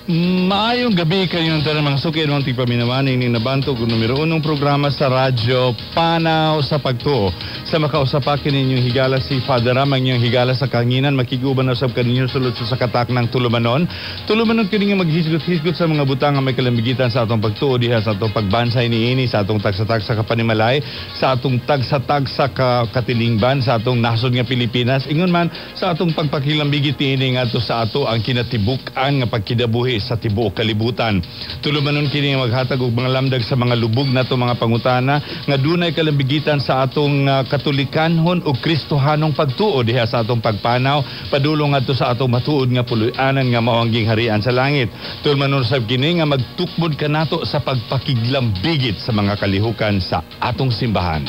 Maayong gabi kayong tanan mga suki ng tigpaminawan ning nabantog og numero unong programa sa radyo, Panaw sa Pagtuo. Sa makausapakin ninyong higala si Father Ram, ang inyong higala sa kanginan, makiguban na usab kaninyo sulod sa katak ng tulumanon. Tulumanon kini nga maghisgot-hisgot sa mga butang nga may kalambigitan sa atong pagtuo diha sa atong pagbansay niini, sa atong tagsa-tagsa kapanimalay, sa atong tagsa-tagsa ka katilingban, sa atong nasod nga Pilipinas, ingon man sa atong pagpakilambigit niini ngadto sa ato ang kinatibuk-an nga pagkinabuhi sa tibuok kalibutan. Tulumanon kini nga maghatag og mga lamdag sa mga lubog nato mga pangutana nga dunay kalambigitan sa atong katolikanhon o Kristohanong pagtuo diha sa atong pagpanaw padulong ngadto sa atong matuod nga puloy-anan nga mao ang gingharian sa langit. Tulumanon sab kini nga magtukmod kanato sa pagpakiglambigit sa mga kalihukan sa atong simbahan.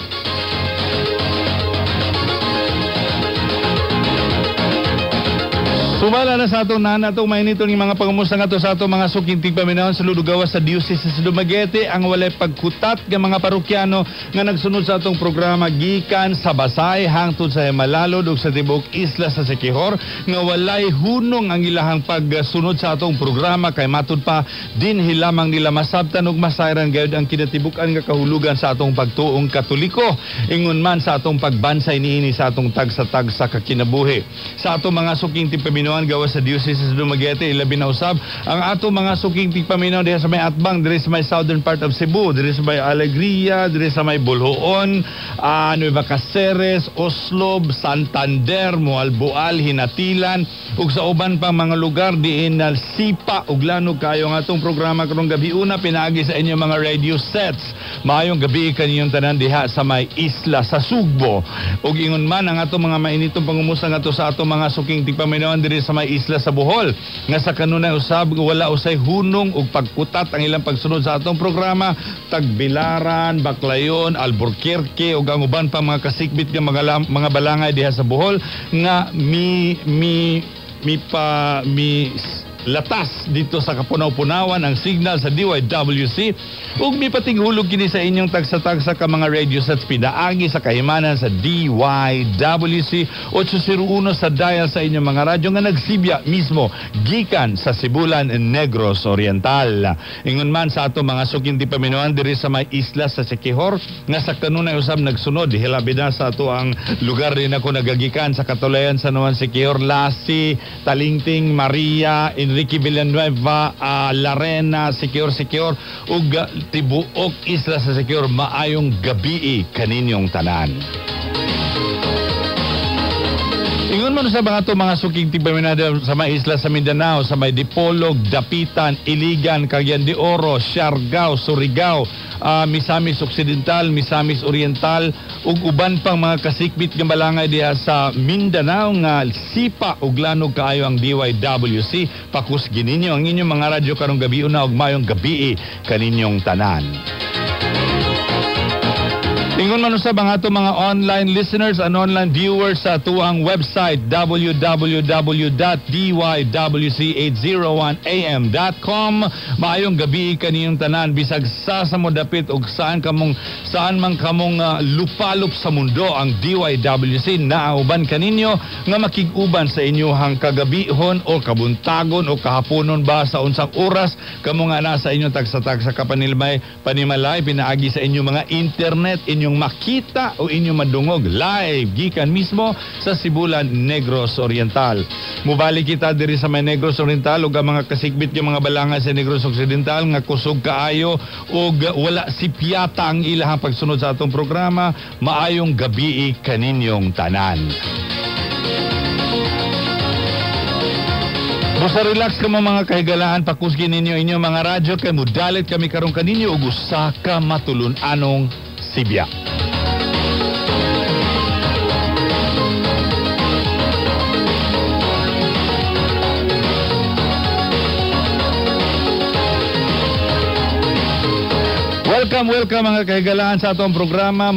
Sumala na sa atong nana atong mainitong mga pangumusta nga to sa atong mga suking tigpaminahon sa Ludugawa sa Diocese sa Dumaguete, ang walay pagkutat nga mga parokyano nga nagsunod sa atong programa gikan sa Basay hangtod sa Malalod ug sa tibuok isla sa Siquijor nga walay hunong ang ilahang pagsunod sa atong programa kay matud pa dinhi lamang nila masabtan ug masayran gayud ang kinatibuk-an nga kahulugan sa atong pagtuong Katoliko, ingon man sa atong pagbansay niini sa atong tagsa-tagsa kakinabuhi. Sa atong mga suking tigpaminaw gawa sa Diocese sa Dumaguete, ilabi na usab ang ato mga suking tigpaminaw diha sa may Atbang, diri sa may southern part of Cebu, diri sa may Alegria, diri sa may Boljoon, Nueva Caceres, Oslob, Santander, Moalboal, Hinatilan ug sa uban pang mga lugar diin na sipa ug lanog kayo ang atong programa karong gabi una pinaagi sa inyong mga radio sets. Maayong gabi kaninyong tanan diha sa may isla sa Sugbo. Ug ingon man ang atong mga mainitong pangumusta ngadto sa atong mga suking tigpaminaw diri sa may isla sa Bohol nga sa kanunay usab wala usay hunong ug pagkutat ang ilang pagsunod sa atong programa. Tagbilaran, Baclayon, Alburquerque ug ang uban pa mga kasikbit nga mga balangay diha sa Bohol nga mi mi mi pa mi latas dito sa kapunaw-punawan ang signal sa DYWC ug mipatinghulog kini sa inyong tagsa-tagsa ka mga radio sets pinaagi sa kahimanan sa DYWC 801 sa dial sa inyong mga radyo nga nagsibya mismo gikan sa Sibulan, Negros Oriental. Ingon man sa ato mga suking tipaminawan diri sa may isla sa Siquijor nga sa kanunay usab nagsunod hilabi na sa ato ang lugar din ako nagagikan sa Katulayan, San Juan, Siquijor, Lasi, Talingting, Maria, Enrique Villanueva, Larena, Siquijor, Siquijor ug tibuok isla sa Siquijor. Maayong gabii kaninyong tanan. Ingon man sa mga to mga suking tigpaminada sa may isla sa Mindanao, sa may Dipolog, Dapitan, Iligan, Cagayan de Oro, Siargao, Surigao, Misamis Occidental, Misamis Oriental ug uban pang mga kasikbit nga balangay diha sa Mindanao nga sipa ug lanog kaayo ang DYWC. Pakusgi ninyo ang inyong mga radyo karong gabi una ug maayong gabii kaninyong tanan. Ingon man usab ang ato mga online listeners and online viewers sa atuang website www.dywc801am.com. Maayong gabi kaniyong tanan bisag sa mo dapit og saan man kamong lupalop sa mundo, ang DYWC naauban kaninyo nga makig-uban sa inyohang kagabihon o kabuntagon o kahaponon ba sa unsang oras kamo nga nasa inyong tagsa-tagsa kapanilmay panimalay pinaagi sa inyong mga internet, inyong makita o inyong madungog live gikan mismo sa Sibulan, Negros Oriental. Mubalik kita diri sa may Negros Oriental ug ang mga kasikbit nga mga balangay sa Negros Occidental nga kusog kaayo ug wala sipyata ang ilahang pagsunod sa atong programa. Maayong gabii kaninyong tanan. Busa relax ka mo mga kahigalaan, pakusgi ninyo inyong mga radyo kay mudalit kami karong kaninyo ug usa ka matulun-anong sibya. Welcome, welcome mga kahigalaan sa atong programa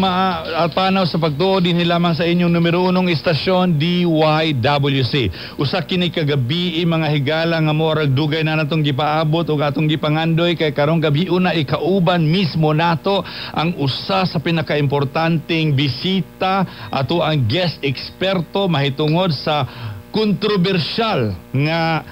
Panaw sa Pagtuo dinhi lamang sa inyong numero unong istasyon DYWC. Usa kini kagabi mga higala nga morag dugay na natong gipaabot ug atong gipangandoy kay karong gabi una ikauban mismo nato ang usa sa pinakaimportanteng bisita ato ang guest eksperto mahitungod sa kontrobersyal nga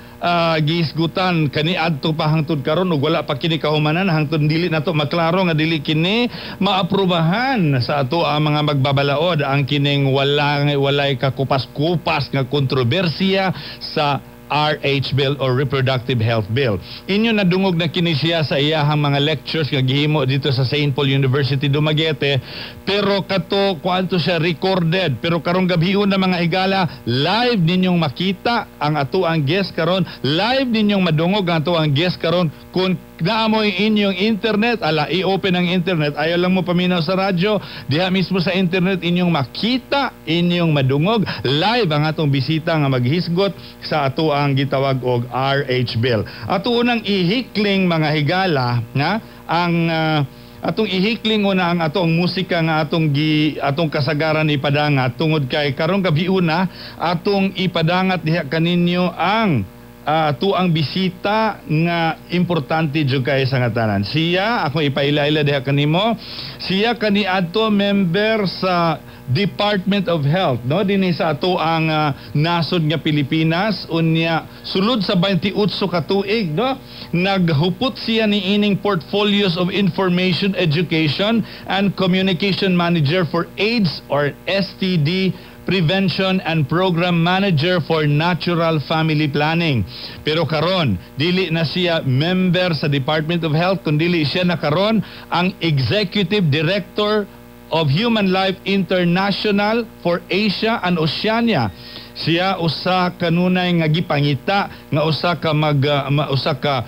Gihisgutan kaniadto pa hangtod karon ug wala pa kini kahumanan hangtod dili nato maklaro nga dili kini maaprubahan sa ato ang mga magbabalaod ang kining walang walay kakupas-kupas nga kontrobersiya sa RH Bill or Reproductive Health Bill. Inyo nadungog na kini siya sa iyahang mga lectures nga gihimo dito sa St. Paul University Dumaguete, pero kato kuanto siya recorded, pero karong gabi na, mga higala, live ninyong makita ang ato ang guest karon, live ninyong madungog ang ato ang guest karon. Kung naamoy inyong internet, ala, i-open ang internet, ayaw lang mo paminaw sa radyo, diha mismo sa internet inyong makita, inyong madungog live ang atong bisita nga maghisgot sa ato ang gitawag og RH Bill. Ato unang ihikling, mga higala, nga ang atong ihikling una ang atong musika nga atong kasagaran ipadangat tungod kay karong gabi una atong ipadangat diha kaninyo ang tuang bisita nga importante jud kay sa nga tanan. Siya, ako ipaila-ila diha kanimo. Siya kaniadto member sa Department of Health, no, dinhi sa ato ang nasod nga Pilipinas. Unya sulod sa 28 ka tuig, no, naghupot siya ni ining portfolios of information, education and communication manager for AIDS or STD prevention and program manager for natural family planning. Pero karon, dili na siya member sa Department of Health kundi siya na karon ang executive director of Human Life International for Asia and Oceania. Siya usa kanunay nga gipangita nga usa ka mag usa ka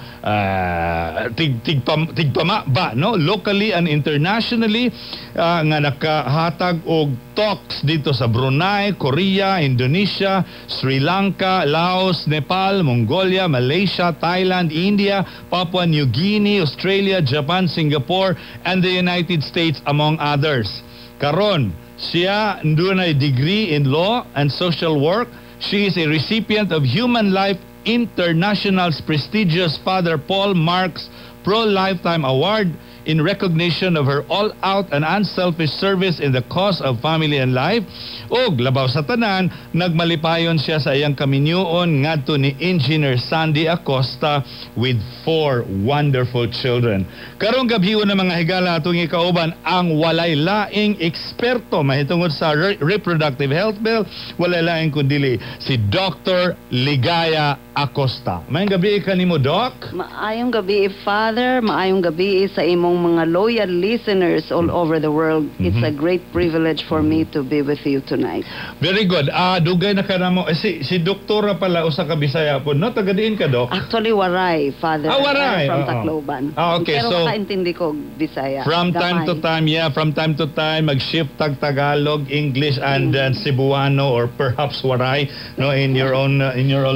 tig tigpam, tigpama ba, no, locally and internationally, nga nakahatag og talks dito sa Brunei, Korea, Indonesia, Sri Lanka, Laos, Nepal, Mongolia, Malaysia, Thailand, India, Papua New Guinea, Australia, Japan, Singapore and the United States, among others. Karon, siya dunay degree in law and social work. She is a recipient of Human Life International's prestigious Father Paul Marks Pro Lifetime Award in recognition of her all-out and unselfish service in the cause of family and life. Ug labaw sa tanan, nagmalipayon siya sa iyang kaminyuon ngadto ni Engineer Sandy Acosta with four wonderful children. Karong gabi na, mga higala, atong ikauban ang walay laing eksperto mahitungod sa reproductive health bill, walay laing kundili si Dr. Ligaya Acosta. Maayong gabi kanimo, Doc. Maayong gabi, Father. Maayong gabi sa imong mga loyal listeners all over the world. It's a great privilege for me to be with you tonight. Very good. Ah, dugay na ka namo. Eh, si doktora pala usa ka Bisaya po. No, taga diin ka, Doc? Actually, Waray, Father. Ah, Waray. I'm from Tacloban. Ah, okay. Pero makaintindi ko Bisaya. From time to Gamay. Time, yeah, from time to time mag-shift tag Tagalog, English and Cebuano or perhaps Waray, no, in your own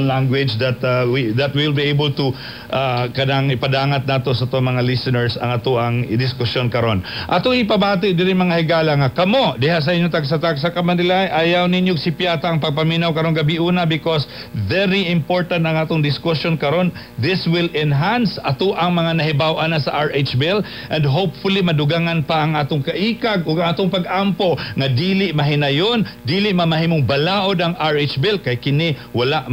language that we that we'll be able to kanang ipadangat nato sa ato mga listeners ang ato ang diskusyon karon. Ato ipabati diri, mga higala, nga kamo diha sa inyong tagsa-tagsa ka Manila, ayaw ninyo sipyata ang pagpaminaw karong gabi una because very important ang atong discussion karon. This will enhance ato ang mga nahibaw-an na sa RH Bill and hopefully madugangan pa ang atong kaikag ug ang atong pag-ampo nga dili mahinayon, dili mamahimong balaod ang RH Bill kay kini wala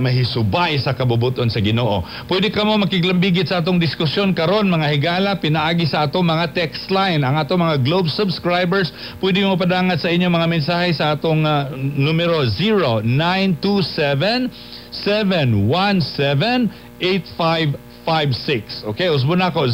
mahisubay sa kabubuton sa Ginoo. Pwede kamo makiglambigit sa atong diskusyon karon, mga higala, pinaagi sa atong mga text line. Ang atong mga Globe subscribers, pwede mo padangat sa inyong mga mensahe sa atong numero 0927 717 8556. Okay, usbon ako,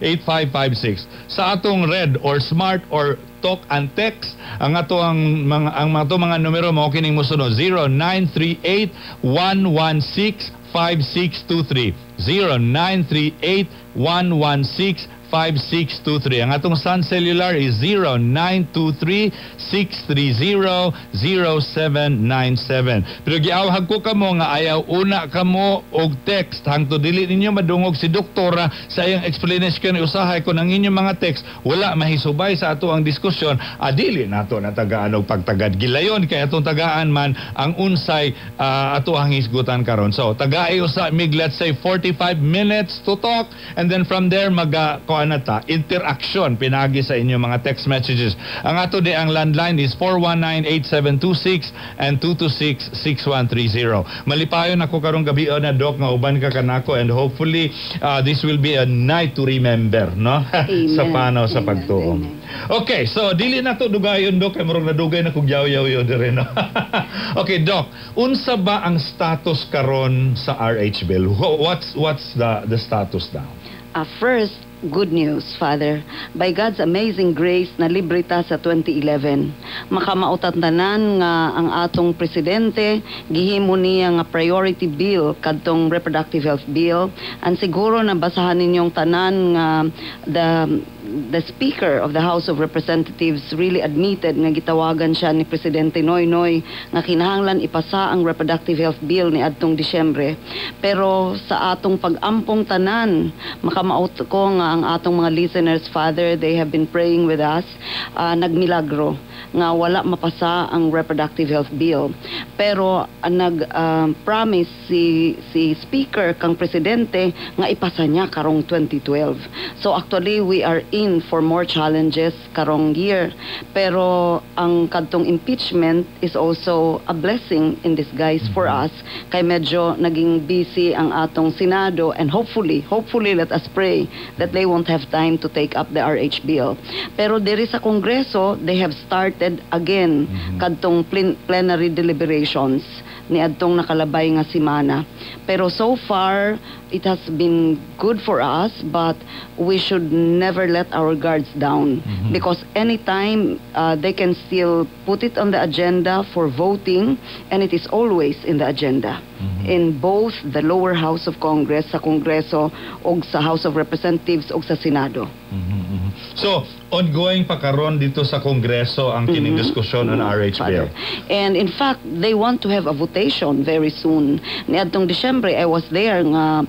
0927-717-8556. Sa atong Red or Smart or Talk and Text, ang ato mga numero mao kining mosunod: 0938 116 5623, 0938 116 5623. Ang atong Sun Cellular is 0923 630 0797. Pero giawhag ko kamo nga ayaw una kamo og text hangtod dili ninyo madungog si doktora sa iyang explanation. Usahay kon ang inyong mga text wala mahisubay sa ato ang diskusyon, adili nato natagaan og pagtagad gilayon kay atong tagaan man ang unsay ato ang hisgutan karon. So tagai usa mig, let's say, 45 minutes to talk and then from there mag kuan. Magkuan na ta interaction pinagi sa inyong mga text messages. Ang ato di ang landline is 419-8726 and 226-6130. Malipayon ako karong gabi na, Doc, nga uban ka kanako and hopefully this will be a night to remember, no? Amen. Sa panaw sa Amen. pagtuo. Amen. Okay, so dili na to dugayon, Doc, kay murag nadugay na kog yaw-yaw yo dire, no. Okay, Doc, unsa ba ang status karon sa RH bill? What's the status now? First, good news, Father. By God's amazing grace, nalibre ta sa 2011. Makamao ta tanan nga ang atong presidente, gihimo niya nga priority bill kadtong reproductive health bill. And siguro nabasahan ninyong tanan nga the Speaker of the House of Representatives really admitted nga gitawagan siya ni Presidente Noynoy nga kinahanglan ipasa ang reproductive health bill ni adtong Disyembre. Pero sa atong pag-ampong tanan, makamao ko nga ang atong mga listeners, Father, they have been praying with us, nagmilagro nga wala mapasa ang reproductive health bill. Pero nag promise si Speaker kang presidente nga ipasa niya karong 2012. So actually, we are in for more challenges karong year. Pero ang kadtong impeachment is also a blessing in disguise for us kay medyo naging busy ang atong Senado and hopefully, hopefully, let us pray that they won't have time to take up the RH bill. Pero diri sa Kongreso, they have started again kadtong plenary deliberations ni adtong nakalabay nga semana. Pero so far, it has been good for us, but we should never let our guards down because anytime they can still put it on the agenda for voting, and it is always in the agenda in both the lower house of Congress, sa Kongreso, og sa House of Representatives og sa Senado. So, ongoing pa karon dito sa Kongreso ang kining diskusyon on RH bill. Father. And in fact, they want to have a votation very soon. Niadtong Disyembre, I was there nga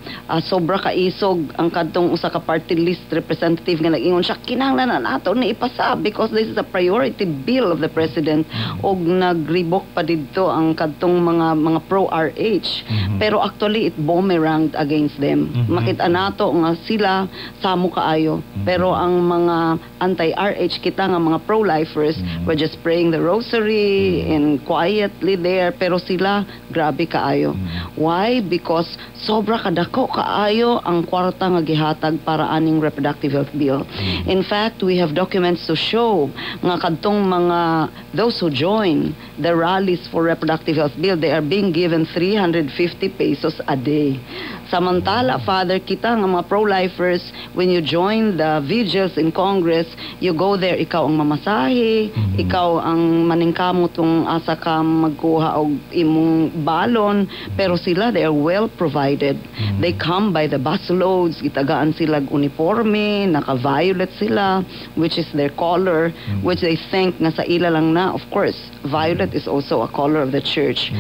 sobra kaisog ang kadtong usa ka party list representative nga nag-ingon siya, kinahanglan na nato ni ipasa because this is a priority bill of the president, og nagribok pa didto ang kadtong mga pro RH. Pero actually, it boomeranged against them. Makita nato nga sila samo kaayo. Pero ang mga anti-RH, kita nga mga pro-lifers were just praying the rosary and quietly there, pero sila grabe kaayo. Why? Because sobra kadako kaayo ang kwarta nga gihatag para aning reproductive health bill. In fact, we have documents to show nga kadtong mga those who join the rallies for reproductive health bill, they are being given 350 pesos a day. Samantala, Father, kita nga mga pro-lifers, when you join the vigils in Congress, you go there, ikaw ang mamasahe, ikaw ang maningkamot kung asa ka magkuha og imong balon, pero sila, they are well provided. They come by the bus loads, gitagaan sila og uniforme, naka-violet sila, which is their color, which they think nga sa ila lang na. Of course, violet is also a color of the church.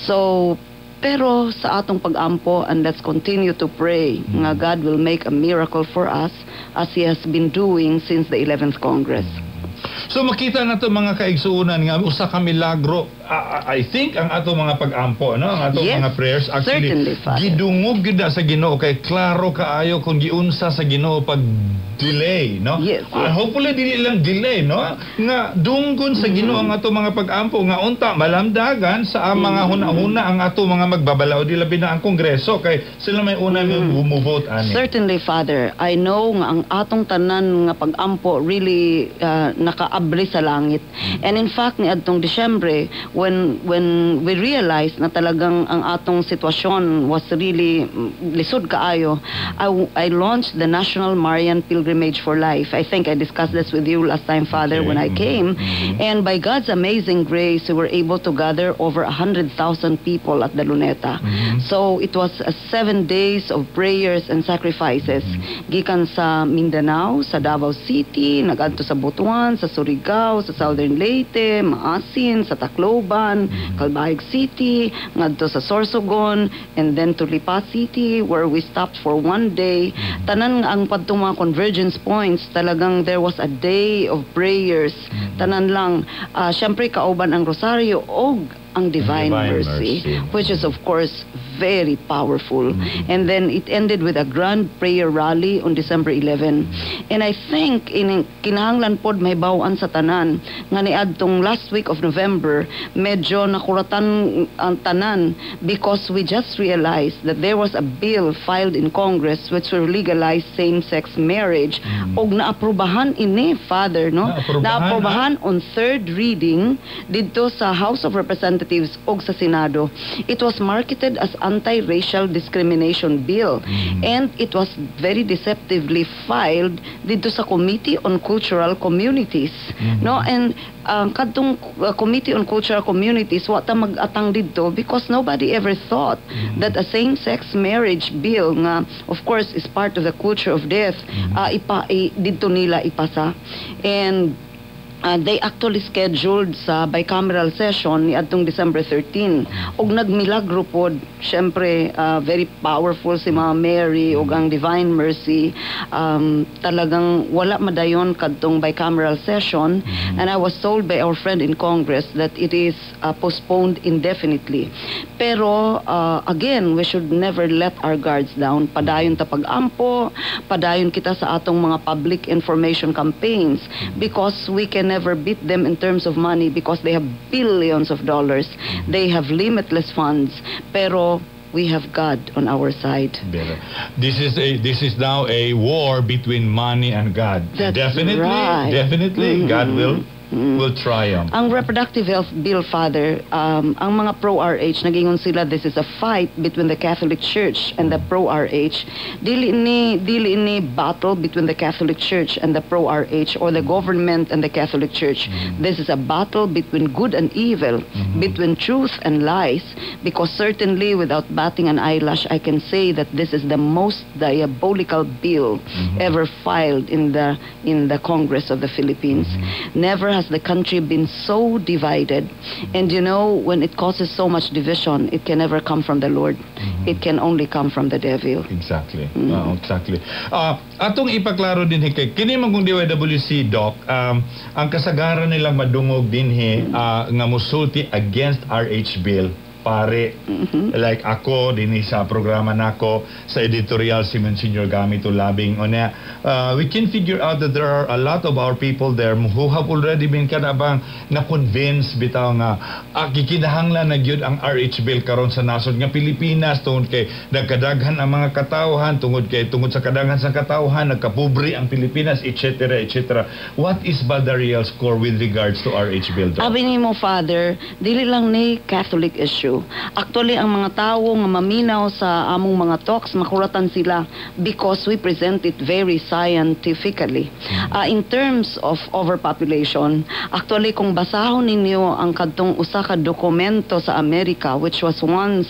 So, pero sa atong pag-ampo, and let's continue to pray nga God will make a miracle for us as He has been doing since the 11th Congress. So makita na to, mga kaigsuonan, nga usa ka milagro, I think, ang ato mga pag-ampo, no, ang ato Yes, mga prayers actually certainly, Father. Gidungog gyud na sa Ginoo kay klaro kaayo kung giunsa sa Ginoo pag delay, no? Yes. Hopefully dili lang delay, no, nga dunggon sa Ginoo ang ato mga pag-ampo nga unta malamdagan sa ang mga huna-huna ang ato mga magbabalaod, di labi na ang Kongreso kay sila may una mo vote ani. Certainly, Father. I know nga ang atong tanan nga pag-ampo really nakaabli sa langit. And in fact, ni adtong Disyembre, when we realized na talagang ang atong sitwasyon was really lisod kaayo, I launched the National Marian Pilgrimage for Life. I think I discussed this with you last time, Father, when I came. And by God's amazing grace, we were able to gather over 100,000 people at the Luneta. So it was 7 days of prayers and sacrifices. Gikan sa Mindanao, sa Davao City, nagadto sa Butuan, sa Surigao, sa Southern Leyte, Maasin, sa Tacloban, Calbayog City, ngadto sa Sorsogon, and then to Lipa City, where we stopped for one day. Tanan nga ang padtong mga convergence points, talagang there was a day of prayers. Tanan lang, syempre kauban ang rosaryo og ang Divine Divine Mercy, Mercy. Which is of course very powerful. And then it ended with a grand prayer rally on December 11. And I think in kinahanglan pod mahibaw-an sa tanan nga niadtong last week of November, medyo nakuratan ang tanan because we just realized that there was a bill filed in Congress which will legalize same-sex marriage og naaprubahan ini, Father, no? Naaprubahan, Naaprubahan on third reading didto sa House of Representatives og sa Senado. It was marketed as anti-racial discrimination bill and it was very deceptively filed didto sa Committee on Cultural Communities. No, and ang kadtong Committee on Cultural Communities, wa ta mag-atang didto because nobody ever thought that a same-sex marriage bill nga of course is part of the culture of death, didto nila ipasa. And they actually scheduled sa bicameral session ni adtong December 13 og nagmilagro pod, syempre, very powerful si Mama Mary ug ang Divine Mercy. Talagang wala madayon kadtong bicameral session and I was told by our friend in Congress that it is postponed indefinitely. Pero again, we should never let our guards down. Padayon ta pag-ampo, padayon kita sa atong mga public information campaigns because we can never beat them in terms of money because they have billions of dollars. They have limitless funds. Pero we have God on our side. Better. This is now a war between money and God. That's Definitely, right. definitely, God will triumph. Ang reproductive health bill, Father, ang mga pro-RH, nagingon sila, this is a fight between the Catholic Church and the pro-RH. Dili ni battle between the Catholic Church and the pro-RH or the government and the Catholic Church. This is a battle between good and evil, between truth and lies, because certainly, without batting an eyelash, I can say that this is the most diabolical bill ever filed in the Congress of the Philippines. Never has the country been so divided. And when it causes so much division, it can never come from the Lord. It can only come from the devil. Exactly. Exactly. Atong ipaklaro din kay kini man kung DYWC, Doc, ang kasagaran nilang madungog dinhi nga musulti against RH bill, pare. Like ako dinhi sa programa nako sa editorial, si Monsignor Gamito Labing unya, we can figure out that there are a lot of our people there who have already been kanabang na convince bitaw nga gikinahanglan na gyud ang RH bill karon sa nasod nga Pilipinas tungod kay nagkadaghan ang mga katawhan, tungod kay tungod sa kadaghan sa katawhan nagkapobre ang Pilipinas, etc., etc. What is ba the real score with regards to RH bill, Doc? Abi nimo, Father, dili lang ni Catholic issue. Actually, ang mga tawo nga maminaw sa among mga talks, makuratan sila because we present it very scientifically. In terms of overpopulation, actually kung basahon ninyo ang kadtong usa ka dokumento sa Amerika which was once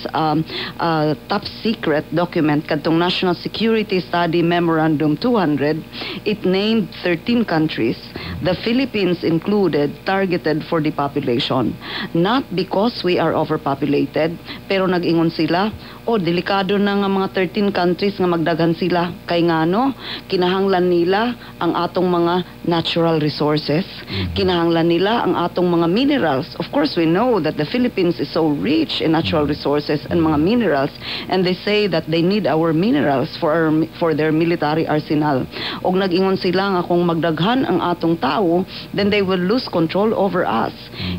top secret document, kadtong National Security Study Memorandum 200, it named 13 countries, the Philippines included, targeted for depopulation. Not because we are overpopulated, pero nag-ingon sila, "Oh, delikado na nga mga 13 countries nga magdaghan sila. Kay ngano, kinahanglan nila ang atong mga natural resources. Kinahanglan nila ang atong mga minerals." Of course, we know that the Philippines is so rich in natural resources and mga minerals, and they say that they need our minerals for their military arsenal. Og nag-ingon sila nga kung magdaghan ang atong tao, then they will lose control over us.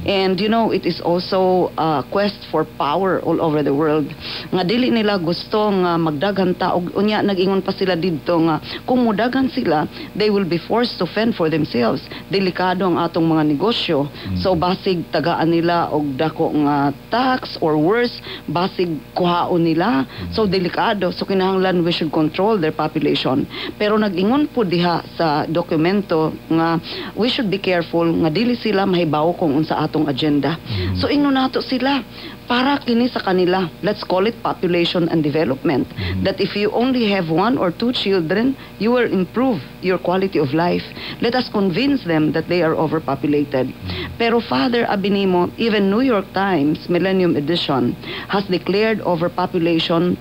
And it is also a quest for power all over the world. Nga dili nila gusto nga magdaghan ta og unya nag-ingon pa sila didto nga kung mudaghan sila, they will be forced to fend for themselves. Delikado ang atong mga negosyo. So basig tagaan nila og dako nga tax or worse, basig kuhaon nila. So delikado. So kinahanglan we should control their population. Pero nag-ingon po diha sa dokumento nga we should be careful nga dili sila mahibaw kung unsa atong agenda. So ingnon nato sila, para kini sa kanila. Let's call it population and development. That if you only have one or two children, you will improve your quality of life. Let us convince them that they are overpopulated. Pero Father, abi nimo, even New York Times Millennium Edition has declared overpopulation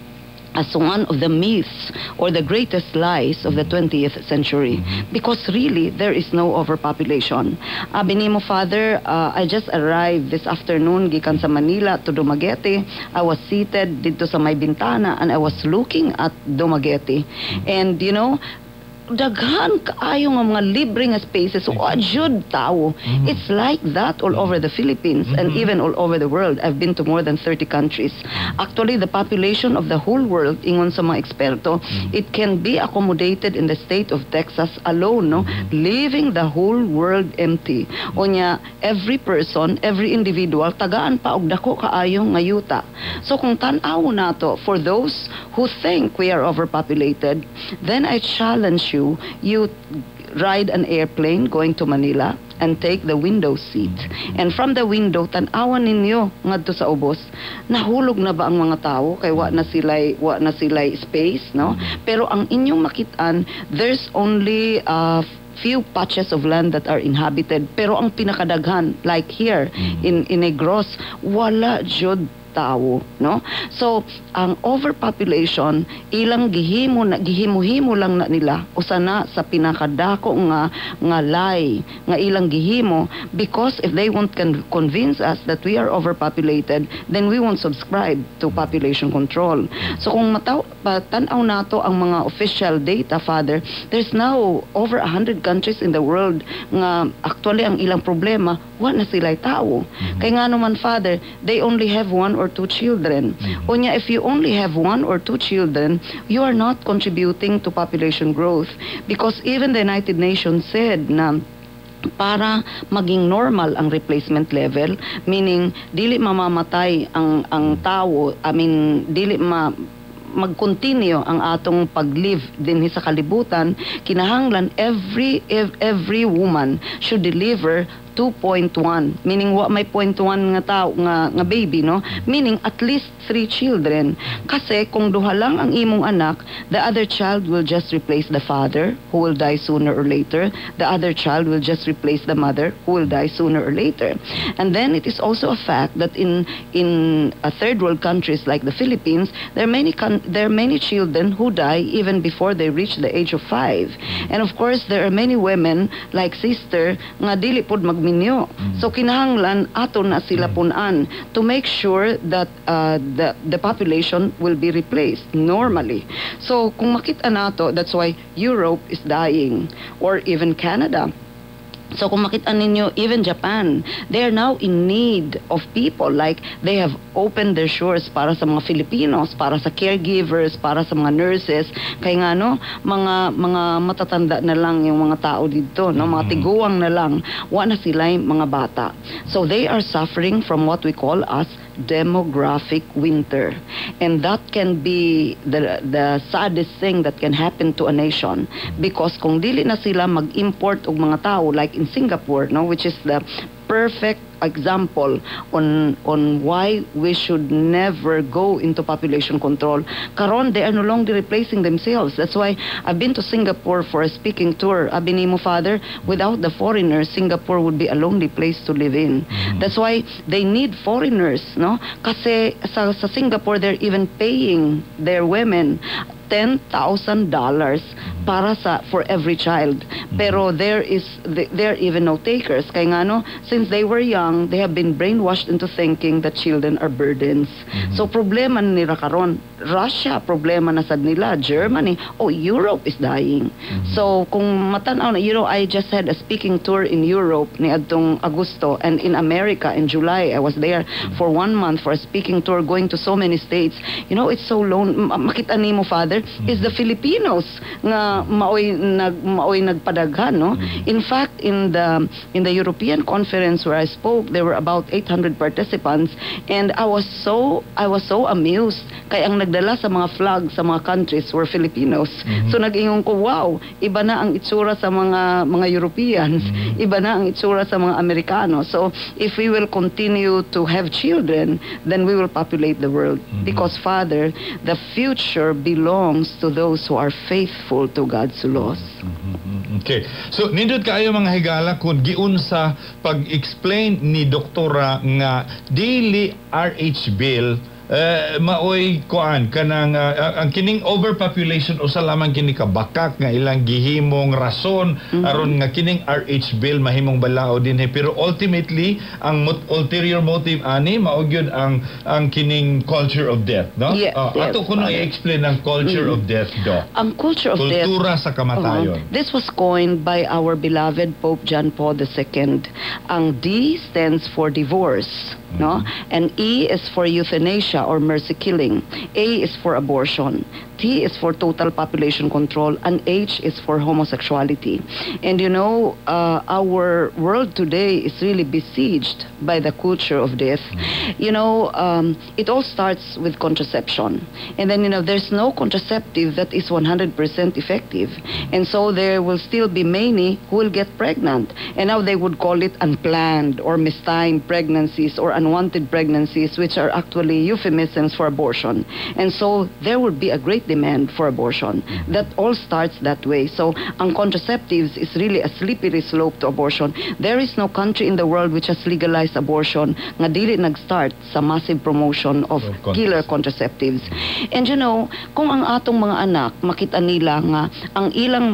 As one of the myths or the greatest lies of the 20th century because really there is no overpopulation. Abi nimo, Father, I just arrived this afternoon gikan sa Manila to Dumaguete. I was seated didto sa may bintana and I was looking at Dumaguete. And daghan kaayo nga mga libre nga spaces, wa jud tao. It's like that all over the Philippines and even all over the world. I've been to more than 30 countries. Actually, the population of the whole world, ingon sa mga eksperto, it can be accommodated in the state of Texas alone, no, leaving the whole world empty. Unya, every person, every individual, tagaan pa og dako kaayo nga yuta. So kung tan-aw nato, for those who think we are overpopulated, then I challenge you, you ride an airplane going to Manila and take the window seat. And from the window, tan-awan ninyo ngadto sa ubos, nahulog na ba ang mga tao kay wa na sila'y space, no? Pero ang inyong makitaan, there's only few patches of land that are inhabited, pero ang pinakadaghan, like here in Negros, wala jud tao, no? So ang overpopulation, ilang gihimo na, gihimo-himo lang na nila, usa na sa pinakadako nga lie nga ilang gihimo, because if they won't can convince us that we are overpopulated, then we won't subscribe to population control. So kung mataw tan-aw nato ang mga official data, Father, there's now over 100 countries in the world nga actually ang ilang problema, wa na sila tao. Kay nga naman, Father, they only have one or two children. Unya, if you only have one or two children, you are not contributing to population growth, because even the United Nations said na para maging normal ang replacement level, meaning dili mamamatay ang tao, I mean, dili ma mag-continue ang atong pag-live dinhi sa kalibutan, kinahanglan every woman should deliver 2.1, meaning wa may 0.1 nga tao nga baby, no, meaning at least three children. Kasi kung duha lang ang imong anak, the other child will just replace the father who will die sooner or later. The other child will just replace the mother who will die sooner or later. And then it is also a fact that in third world countries like the Philippines, there are many children who die even before they reach the age of 5. And of course, there are many women like Sister nga dili pod magminyo. So kinahanglan ato na sila punan to make sure that the population will be replaced normally. So kung makita nato, that's why Europe is dying, or even Canada. So kung makita ninyo, even Japan, they are now in need of people. Like, they have opened their shores para sa mga Filipinos, para sa caregivers, para sa mga nurses. Kaya nga, no, mga matatanda na lang yung mga tao dito, no, mga tiguang na lang, wa na sila yung mga bata. So they are suffering from what we call as demographic winter. And that can be the saddest thing that can happen to a nation, because kung dili na sila mag-import og mga tao, like in Singapore, no, which is the perfect example on why we should never go into population control. Karon, they are no longer replacing themselves. That's why I've been to Singapore for a speaking tour. Abi nimo, Father, without the foreigners, Singapore would be a lonely place to live in. That's why they need foreigners, no? Kasi sa Singapore, they're even paying their women $10,000 para sa for every child. Pero there are even no takers. Kay nga no, since they were young, they have been brainwashed into thinking that children are burdens. So problema nila karon. Russia, problema na sad nila. Germany, oh, Europe is dying. So kung matan-aw na, I just had a speaking tour in Europe ni adtong Agosto and in America in July. I was there for one month for a speaking tour, going to so many states. It's so lone. Makita nimo, Father, is the Filipinos nga maoy nagpadaghan, no? In fact, in the European conference where I spoke, there were about 800 participants and I was so amused kay ang nagdala sa mga flag sa mga countries were Filipinos. So nag-ingon ko, "Wow, iba na ang itsura sa mga Europeans, iba na ang itsura sa mga Amerikano." So if we will continue to have children, then we will populate the world. Because, Father, the future belongs to those who are faithful to God's laws. Okay. So nindot kaayo, mga higala, kung giunsa pag-explain ni doktora nga dili RH bill. Maoy kuan kanang ang kining overpopulation, usa lamang kini kabakak nga ilang gihimong rason aron nga kining RH bill mahimong balaod dinhi, pero ultimately ang ulterior motive ani mao gyud ang kining culture of death, no? Yes. Ato kuno Father. I-explain ang culture of death, Doc. Ang culture of death. Kultura sa kamatayon. This was coined by our beloved Pope John Paul II. Ang D stands for divorce, no? And E is for euthanasia or mercy killing. A is for abortion. T is for total population control, and H is for homosexuality. And our world today is really besieged by the culture of death. It all starts with contraception. And then, there's no contraceptive that is 100% effective. And so there will still be many who will get pregnant. And now they would call it unplanned or mistimed pregnancies or unwanted pregnancies, which are actually euphemisms for abortion. And so there will be a great demand for abortion. That all starts that way. So ang contraceptives is really a slippery slope to abortion. There is no country in the world which has legalized abortion nga dili nag-start sa massive promotion of of killer contraceptives. And kung ang atong mga anak makita nila nga ang ilang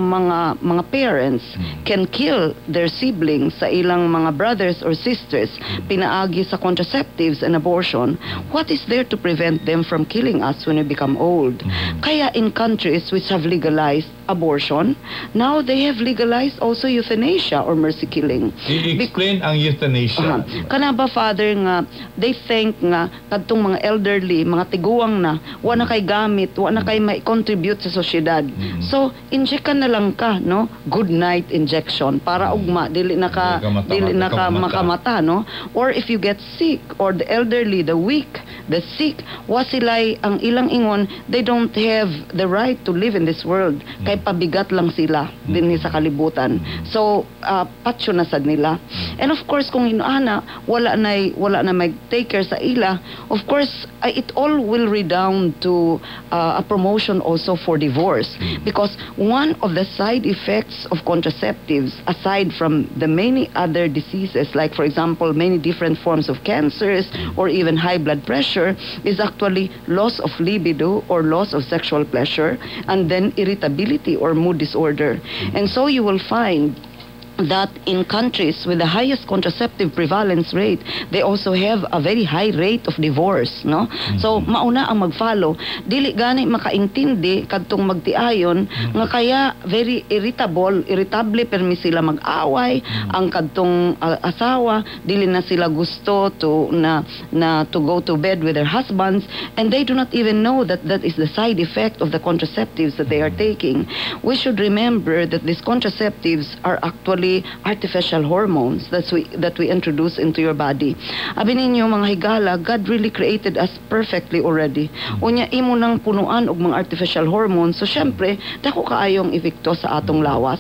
mga parents can kill their siblings, sa ilang mga brothers or sisters, pinaagi sa contraceptives and abortion, what is there to prevent them from killing us when we become old? Kaya in countries which have legalized abortion, now they have legalized also euthanasia or mercy killing. I-explain ang euthanasia. Aha. Kana ba, Father, nga they think nga kadtong mga elderly, mga tiguang na, wa na kay gamit, wa na kay mai-contribute sa sosyedad. So, inject na lang ka, no? Good night injection para ugma dili na ka dili ka mata- dili na ka makamata. Makamata, no? Or if you get sick, or the elderly, the weak, the sick, wa sila'y, ang ilang ingon, they don't have the right to live in this world kay pabigat lang sila dinhi sa kalibutan. So, patyo na sad nila. And of course, kung inuana, wala na may take care sa ila, of course, it all will redound to a promotion also for divorce because one of the side effects of contraceptives, aside from the many other diseases, like, for example, many different forms of cancers or even high blood pressure, is actually loss of libido or loss of sexual pleasure and then irritability or mood disorder. And so you will find that in countries with the highest contraceptive prevalence rate, they also have a very high rate of divorce, no? So, mauna ang mag-follow. Dili gani makaintindi kadtong magtiayon nga kaya very irritable, irritable permi sila mag-away, ang kadtong asawa, dili na sila gusto to na na to go to bed with their husbands, and they do not even know that that is the side effect of the contraceptives that they are taking. We should remember that these contraceptives are actually artificial hormones that we introduce into your body. Abi ninyo, mga higala, God really created us perfectly already. Unya imo nang punuan og mga artificial hormones. So syempre, dako kaayong epekto sa atong lawas.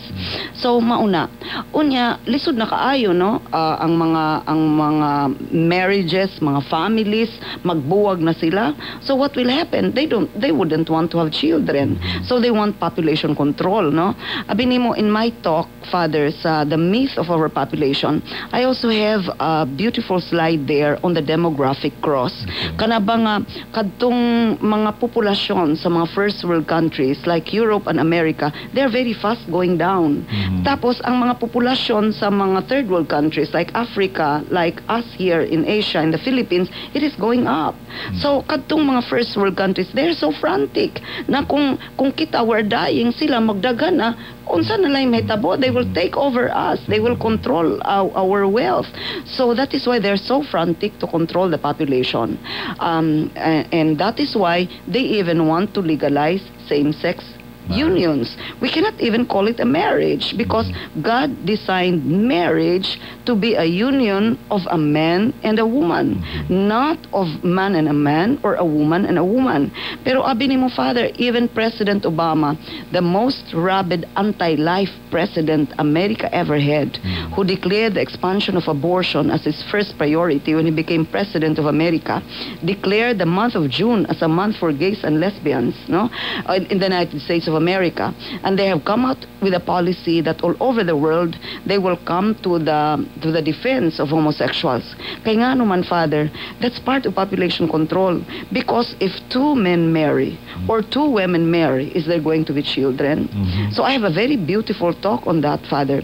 So mauna. Unya lisod na kaayo, no? Ang mga marriages, mga families magbuwag na sila. So what will happen? They wouldn't want to have children. So they want population control, no? Abi nimo, in my talk, Father, sa the myth of overpopulation, I also have a beautiful slide there on the demographic cross. Kana ba nga kadtong mga populasyon sa mga first world countries like Europe and America, they're very fast going down. Tapos ang mga populasyon sa mga third world countries like Africa, like us here in Asia, in the Philippines, it is going up. So kadtong mga first world countries, they're so frantic na kung kita were dying, sila magdagan na, unsa na lang mahitabo, they will take over us. They will control our wealth. So that is why they're so frantic to control the population. And that is why they even want to legalize same-sex unions. We cannot even call it a marriage because God designed marriage to be a union of a man and a woman, not of man and a man or a woman and a woman. Pero abi nimo, Father, even President Obama, the most rabid anti-life president America ever had, who declared the expansion of abortion as his first priority when he became president of America, declared the month of June as a month for gays and lesbians, no? In the United States of of America, and they have come out with a policy that all over the world they will come to the defense of homosexuals. Kay ngano man, Father, that's part of population control, because if two men marry or two women marry, is there going to be children? Mhm. So I have a very beautiful talk on that, Father.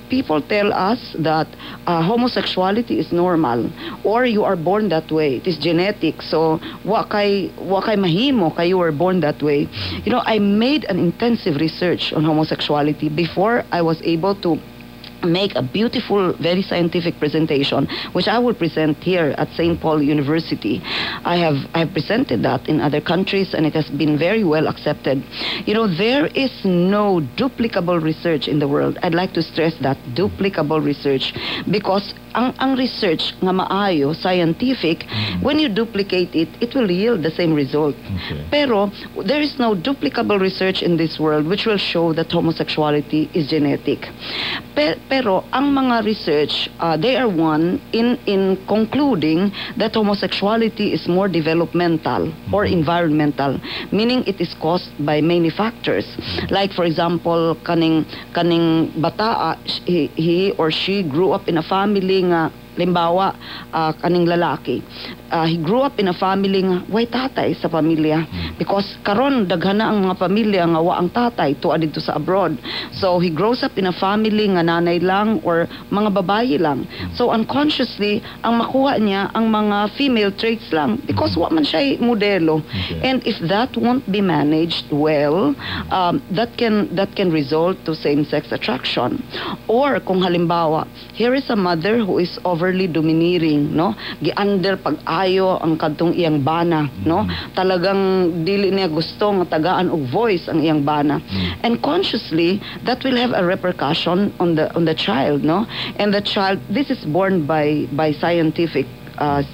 People tell us that homosexuality is normal or you are born that way. It is genetic. So wa kay mahimo kay you were born that way. I made an intensive research on homosexuality before I was able to make a beautiful, very scientific presentation, which I will present here at St. Paul University. I have presented that in other countries, and it has been very well accepted. There is no duplicable research in the world. I'd like to stress that, duplicable research, because ang research nga maayo, scientific, when you duplicate it, it will yield the same result. Pero there is no duplicable research in this world which will show that homosexuality is genetic. Pero ang mga research, they are one in concluding that homosexuality is more developmental or environmental, meaning it is caused by many factors. Like, for example, kaning bataa, he or she grew up in a family nga, limbawa, kaning lalaki, he grew up in a family nga way tatay sa pamilya, because karon daghan na ang mga pamilya nga wa ang tatay tuwa didto sa abroad. So he grows up in a family nga nanay lang or mga babayi lang. So unconsciously, ang makuha niya ang mga female traits lang because wa man siya modelo. And if that won't be managed well, that can result to same-sex attraction. Or kung halimbawa, here is a mother who is overly domineering, no? Gi-under pag-ayo ang kadtong iyang bana, no? Talagang dili niya gusto nga tagaan og voice ang iyang bana. And consciously, that will have a repercussion on the child, no? And the child, this is born by scientific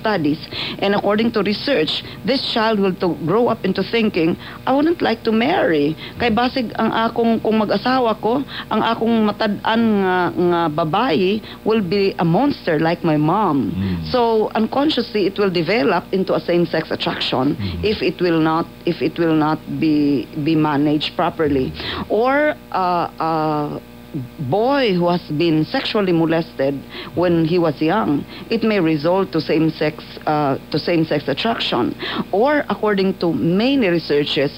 studies. And according to research, this child will to grow up into thinking, "I wouldn't like to marry. Kay basig ang akong, kung mag-asawa ko, ang akong matad-an nga babayi will be a monster like my mom." So unconsciously, it will develop into a same-sex attraction if it will not be managed properly. Or boy who has been sexually molested when he was young, it may result to same-sex attraction. Or according to many researches,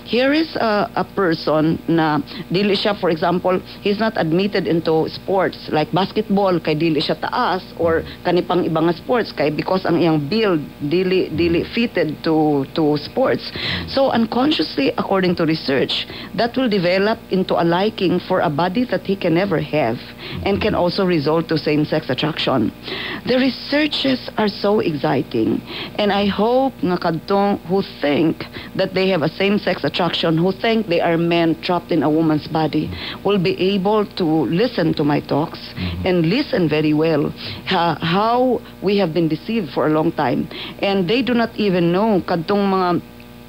here is a person na dili siya, for example, he's not admitted into sports like basketball kay dili siya taas, or kani pang ibang nga sports kay because ang iyang build dili fitted to sports. So unconsciously, according to research, that will develop into a liking for a body that he can never have and can also result to same-sex attraction. The researches are so exciting, and I hope nga kadtong who think that they have a same-sex attraction, who think they are men trapped in a woman's body, will be able to listen to my talks and listen very well how we have been deceived for a long time. And they do not even know, kadtong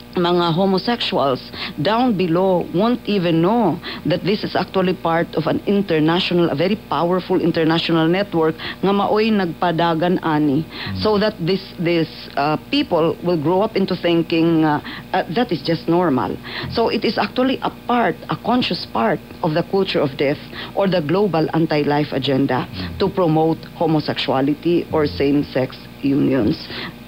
mga homosexuals down below won't even know that this is actually part of an international, a very powerful international network nga maoy nagpadagan ani, so that this people will grow up into thinking that is just normal. So it is actually a part, a conscious part of the culture of death or the global anti-life agenda to promote homosexuality or same-sex unions.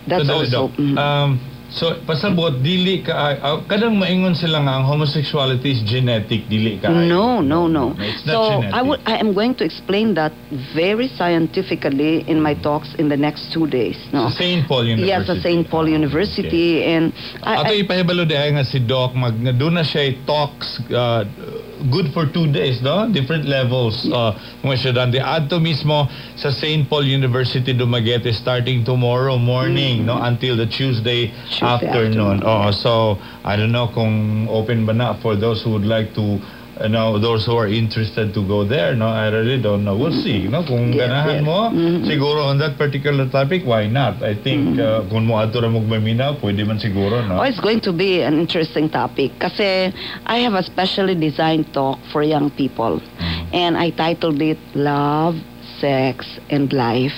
That's Sandali, also Doc. So pasabot dili ka kadang maingon sila nga ang homosexuality is genetic, dili ka. No. It's not So genetic. I am going to explain that very scientifically in my talks in the next 2 days. No. Sa St. Paul University. Yes, sa St. Paul University, and Ato ipahibalo diay nga si Doc mag nga duna siya talks good for 2 days, no? Different levels mga estudyante adto mismo sa St. Paul University Dumaguete, starting tomorrow morning, no, until the Tuesday, Tuesday afternoon. afternoon. Oo, so I don't know kung open ba na for those who would like to those who are interested to go there, no? I really don't know. We'll see, no? Kung ganahan mo, siguro on that particular topic, why not? I think kung mo adto ra mo maminaw, pwede man siguro, no? Oh, it's going to be an interesting topic kasi I have a specially designed talk for young people. And I titled it "Love, Sex, and Life."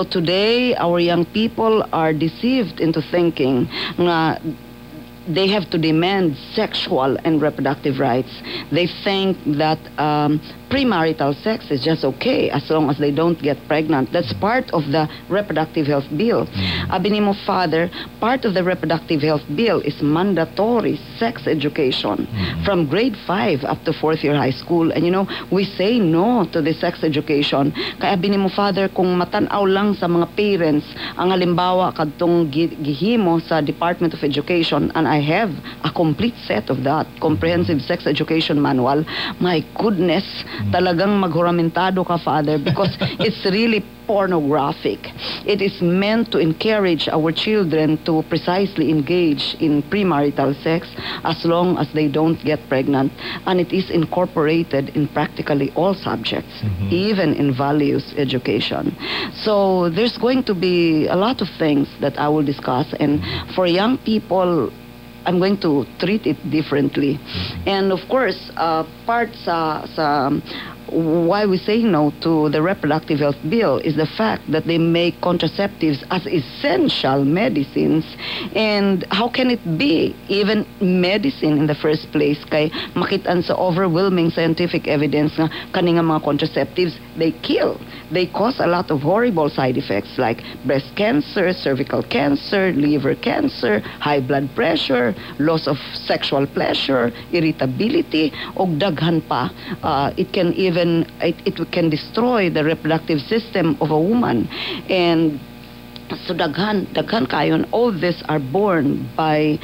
Today our young people are deceived into thinking nga They have to demand sexual and reproductive rights. They think that premarital sex is just okay as long as they don't get pregnant. That's part of the reproductive health bill. Abi nimo, Father, part of the reproductive health bill is mandatory sex education from grade 5 up to fourth year high school. And we say no to the sex education. Kaya abi nimo, Father, kung matanaw lang sa mga parents, ang halimbawa kadtong gihimo sa Department of Education, and I have a complete set of that comprehensive sex education manual. My goodness, talagang maghuramentado ka, Father, because it's really pornographic. It is meant to encourage our children to precisely engage in premarital sex as long as they don't get pregnant. And it is incorporated in practically all subjects, even in values education. So there's going to be a lot of things that I will discuss. And for young people, I'm going to treat it differently. And of course, part sa why we say no to the reproductive health bill is the fact that they make contraceptives as essential medicines. And how can it be even medicine in the first place? Kay makitaan sa overwhelming scientific evidence nga kani nga mga contraceptives, they kill. They cause a lot of horrible side effects like breast cancer, cervical cancer, liver cancer, high blood pressure, loss of sexual pleasure, irritability, og daghan pa. It can even it can destroy the reproductive system of a woman. And so daghan, daghan kayon. All this are born by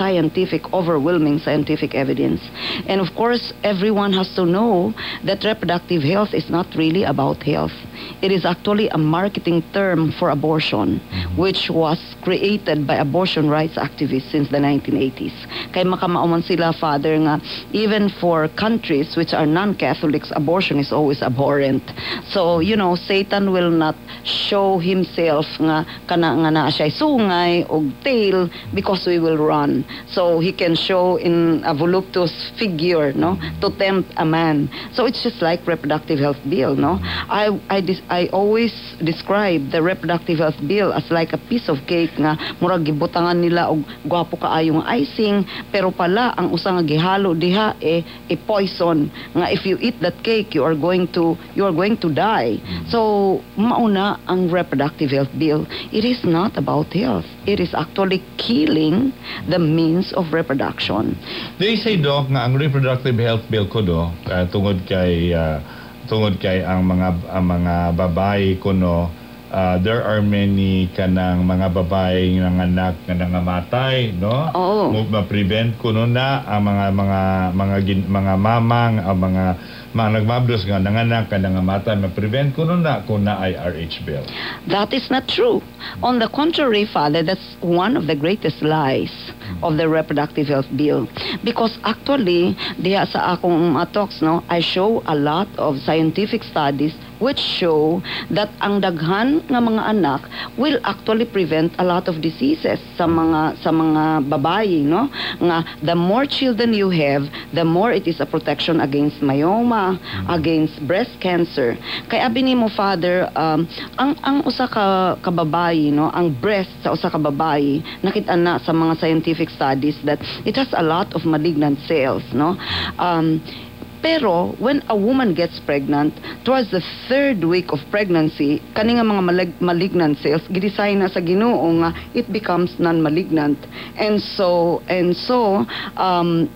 scientific, overwhelming scientific evidence. And of course, everyone has to know that reproductive health is not really about health. It is actually a marketing term for abortion, which was created by abortion rights activists since the 1980s. Kay makamao man sila, Father, nga even for countries which are non-Catholics, abortion is always abhorrent. So, Satan will not show himself nga kana nga naa siya sungay og tail because we will run. So he can show in a voluptuous figure, no, to tempt a man. So it's just like reproductive health bill, no? I always describe the reproductive health bill as like a piece of cake nga murag gibutangan nila og gwapo kaayo nga icing, pero pala ang usa nga gihalo diha eh a poison nga if you eat that cake, you are going to die. So mauna ang reproductive health bill. It is not about health. It is actually killing the means of reproduction. They say, Doc, nga ang reproductive health bill ko do tungod kay ang mga babae kuno, there are many kanang mga babae nga anak nga nangamatay, no? Oo. Mo ma-prevent kuno na ang mga mamang, ang mga nagmabdos nga nanganak nga nangamatay, ma-prevent kuno na kung naay RH bill. That is not true. On the contrary, Father, that's one of the greatest lies of the reproductive health bill. Because actually, diha sa akong mga talks, no, I show a lot of scientific studies which show that ang daghan nga mga anak will actually prevent a lot of diseases sa mga babae, no, nga the more children you have, the more it is a protection against myoma, against breast cancer. Kay abi nimo, Father, ang usa ka babae, no, ang breast sa usa ka babae, nakita na sa mga scientific studies that it has a lot of malignant cells, no? Pero when a woman gets pregnant, towards the third week of pregnancy, kani nga mga malignant cells, gidesign na sa Ginoo nga it becomes non-malignant. And so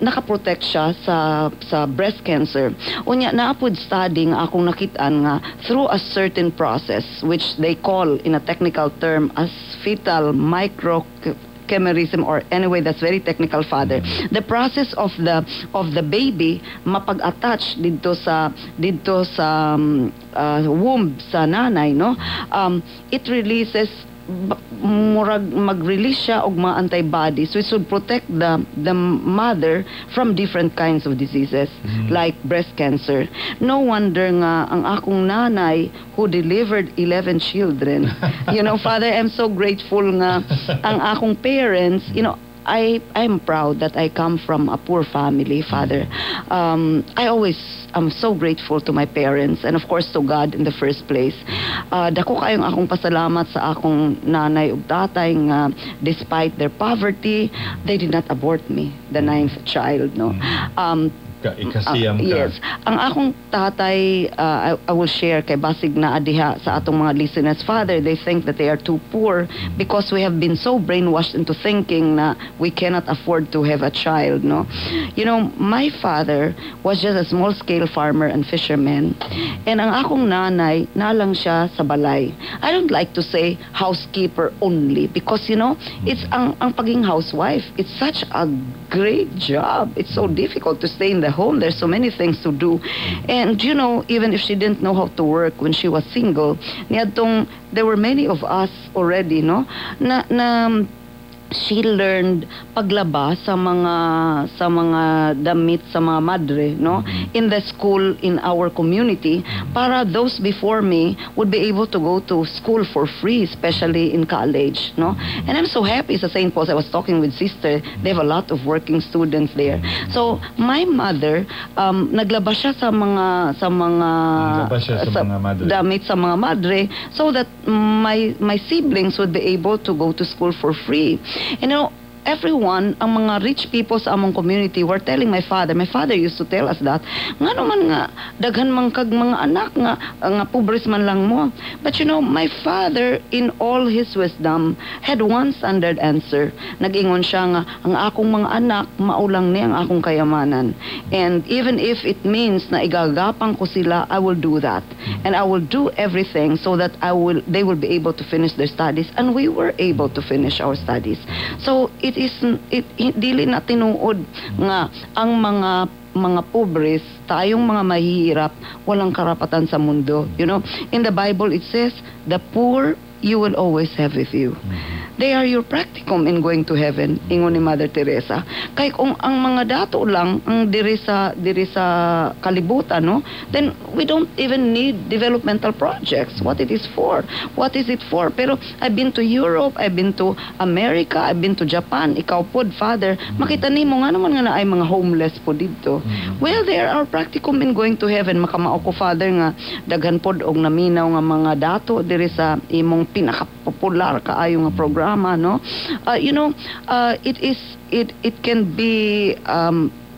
nakaprotect siya sa breast cancer. Unya naa pod study nga akong nakitaan nga through a certain process which they call in a technical term as fetal micro chimerism, or anyway, that's very technical, Father, the process of the baby mapag-attach didto sa womb sa nanay, no, it releases murag mag-release siya og mga antibodies which would protect the mother from different kinds of diseases like breast cancer. No wonder nga ang akong nanay who delivered 11 children. Father, I'm so grateful nga ang akong parents, I'm proud that I come from a poor family, Father. I always am so grateful to my parents and, of course, to God in the first place. Dako kayong akong pasalamat sa akong nanay ug tatay nga despite their poverty, they did not abort me, the ninth child, no. Ikasiyam ka. Yes. Ang akong tatay, I will share kay basig na adiha sa atong mga listeners, Father, they think that they are too poor because we have been so brainwashed into thinking na we cannot afford to have a child, no? My father was just a small-scale farmer and fisherman. And ang akong nanay, nalang siya sa balay. I don't like to say housekeeper only because, it's ang pagiging housewife. It's such a great job. It's so difficult to stay in the home. There's so many things to do. And even if she didn't know how to work when she was single, niadtong there were many of us already, no? Na she learned paglaba sa mga damit sa mga madre, no, in the school in our community para those before me would be able to go to school for free, especially in college, no? And I'm so happy sa St. Paul's. I was talking with Sister, they have a lot of working students there. So my mother, naglaba siya sa mga Naglaba siya sa mga madre. Damit sa mga madre so that my siblings would be able to go to school for free. And everyone, ang mga rich people sa among community were telling my father, my father used to tell us that, nga naman nga, daghan man kag mga anak nga pobres man lang mo. But my father, in all his wisdom, had one standard answer. Nag-ingon siya nga, "Ang akong mga anak, mao lang ni ang akong kayamanan. And even if it means na igagapang ko sila, I will do that. And I will do everything so that they will be able to finish their studies." And we were able to finish our studies. So it is it, dili na tinuod nga ang mga pobres, tayong mga mahihirap, walang karapatan sa mundo. In the Bible it says, "The poor you will always have with you. They are your practicum in going to heaven," ingon ni Mother Teresa. Kay kung ang mga dato lang ang diri sa kalibutan, no? Then we don't even need developmental projects. What it is for? What is it for? Pero I've been to Europe, I've been to America, I've been to Japan. Ikaw pod, Father, makita nimo nga naman nga naay mga homeless po dito. Well, they are our practicum in going to heaven. Makamao ko, Father, nga daghan pod og naminaw nga mga dato diri sa imong pinaka-popular kaayo nga programa, no? It is it it can be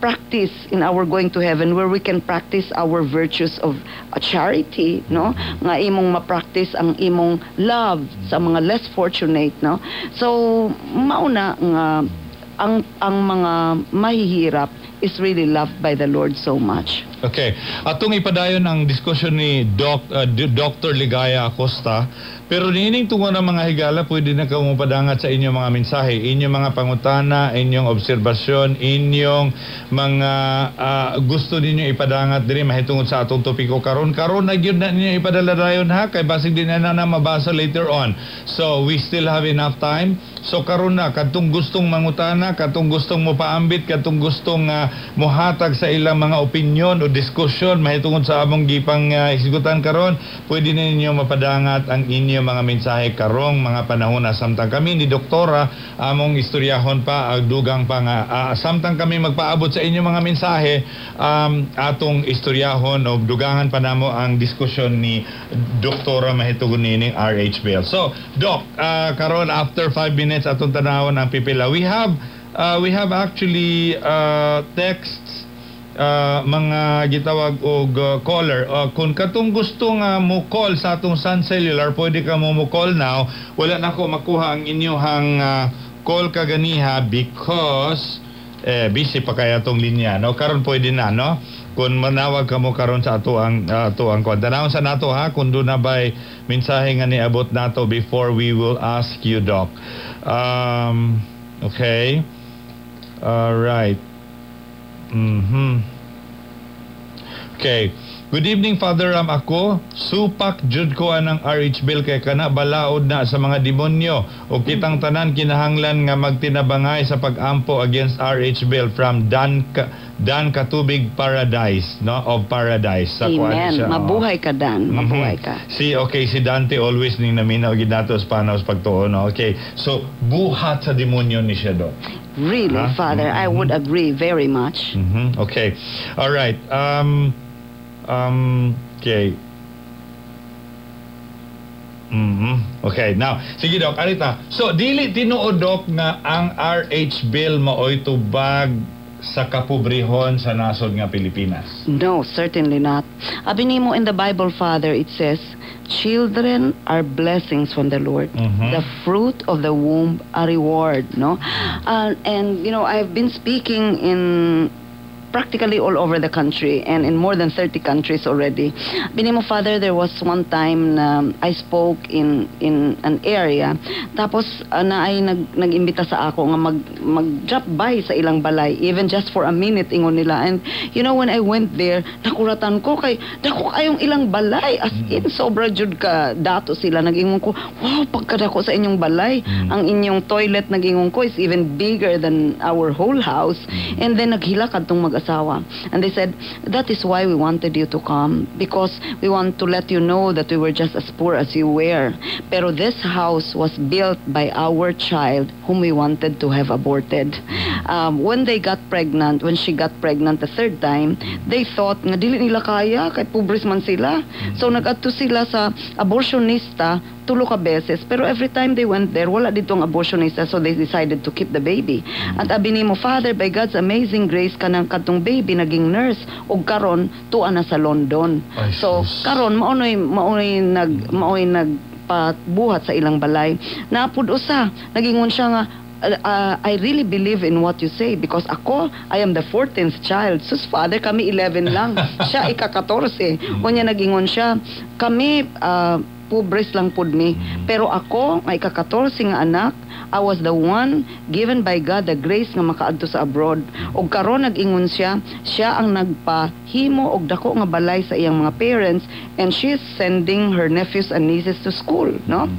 practice in our going to heaven where we can practice our virtues of charity, no, nga imong ma-practice ang imong love sa mga less fortunate, no? So mauna nga ang mga mahihirap is really loved by the Lord so much. Okay. Atong ipadayon ang diskusyon ni Dr. Ligaya Acosta. Pero niining tungo ng mga higala, pwede na kamo padangat sa inyong mga mensahe, inyong mga pangutana, inyong obserbasyon, inyong mga gusto ninyo ipadangat diri mahitungod sa atong topiko karon. Karon na gyud na ninyo ipadala dayon ha, kay basig di na mabasa later on. So we still have enough time. So karon na, kadtong gustong mangutana, kadtong gustong mopaambit, kadtong gustong mohatag sa ilang mga opinyon o diskusyon mahitungod sa among gipang hisgutan karon, pwede na ninyo mapadangat ang inyong mga mensahe karong mga panahon na samtang kami ni Doktora among istoryahon pa ang dugang pa nga samtang kami magpaabot sa inyong mga mensahe, atong istoryahon o dugangan pa namo ang diskusyon ni Doktora mahitungod niining RH Bill. So, Doc, karon after 5 minutes atong tanawon ang pipila. We have actually texts, mga gitawag og caller. Kung katong gusto nga mo call sa atong Sun Cellular, pwede ka mo call now. Wala na ko makuha ang inyong call kaganiha because busy pa kaya tong linya, no? Karon pwede na, no? Kung manawag ka mo karon sa ato ang kwan. Tanawon sa nato ha kung duna bay mensahe nga niabot nato before we will ask you, Doc. Okay. All right. Okay. Good evening, Father Ram. Ako, supak jud ko anang RH Bill kay kana balaod na sa mga demonyo. O kitang tanan kinahanglan nga magtinabangay sa pag-ampo against RH Bill, from Dan Katubig Paradise, no? Of Paradise. Sa kuan Amen. Siya, oh. Mabuhay ka, Dan. Mabuhay ka. Si okay, si Dante always ning naminaw gid nato sa panaw sa pagtuo, no? Okay. So buhat sa demonyo ni siya, Doc. Really, Ah, Father, I would agree very much. Okay. All right. Okay. Okay, now, sige, Dok, arita. So, dili tinuod, Dok, nga ang RH bill maoy tubag sa kapobrehon sa nasod nga Pilipinas. No, certainly not. Abi nimo, in the Bible, Father, it says, "Children are blessings from the Lord. The fruit of the womb a reward," no? And I've been speaking in practically all over the country and in more than 30 countries already. Abi nimo, Father, there was one time na I spoke in an area. Tapos naay nag-imbita sa ako nga mag drop by sa ilang balay, even just for a minute, ingon nila. And when I went there, nakuratan ko kay dako kayong ilang balay, as in sobra jud ka dato sila. Nag-ingon ko, "Wow, pagkadako sa inyong balay." "Ang inyong toilet," nag-ingon ko, "is even bigger than our whole house." And then naghilak kadtong mag-asawa. And they said, "That is why we wanted you to come, because we want to let you know that we were just as poor as you were. Pero this house was built by our child whom we wanted to have aborted." When they got pregnant, when she got pregnant the third time, they thought nga dili nila kaya kay pobres man sila. So nag-adto sila sa abortionista tulo ka beses, pero every time they went there, wala dito ang abortionista, so they decided to keep the baby. At abi nimo, Father, by God's amazing grace, kanang kadtong baby naging nurse ug karon tuwa na sa London. Ay, So sus. Karon maoy nagpabuhat sa ilang balay. Napud usa, nagingon siya nga, "I really believe in what you say because ako, I am the 14th child." Sus, Father, kami 11 lang. Siya ika-14. Unya nagingon siya, "Kami, pobres lang pud mi. Pero ako, nga ika-14 nga anak, I was the one given by God the grace nga makaadto sa abroad." Og karon nag-ingon siya, siya ang nagpahimo og dako nga balay sa iyang mga parents and she is sending her nephews and nieces to school, no?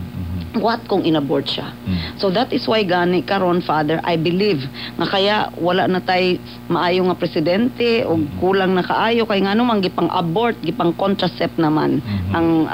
What kung inabort siya? So that is why gani karon, Father, I believe nga kaya wala na tay maayo nga presidente o kulang na kaayo kay ngano man gipang abort, gipang contracept naman ang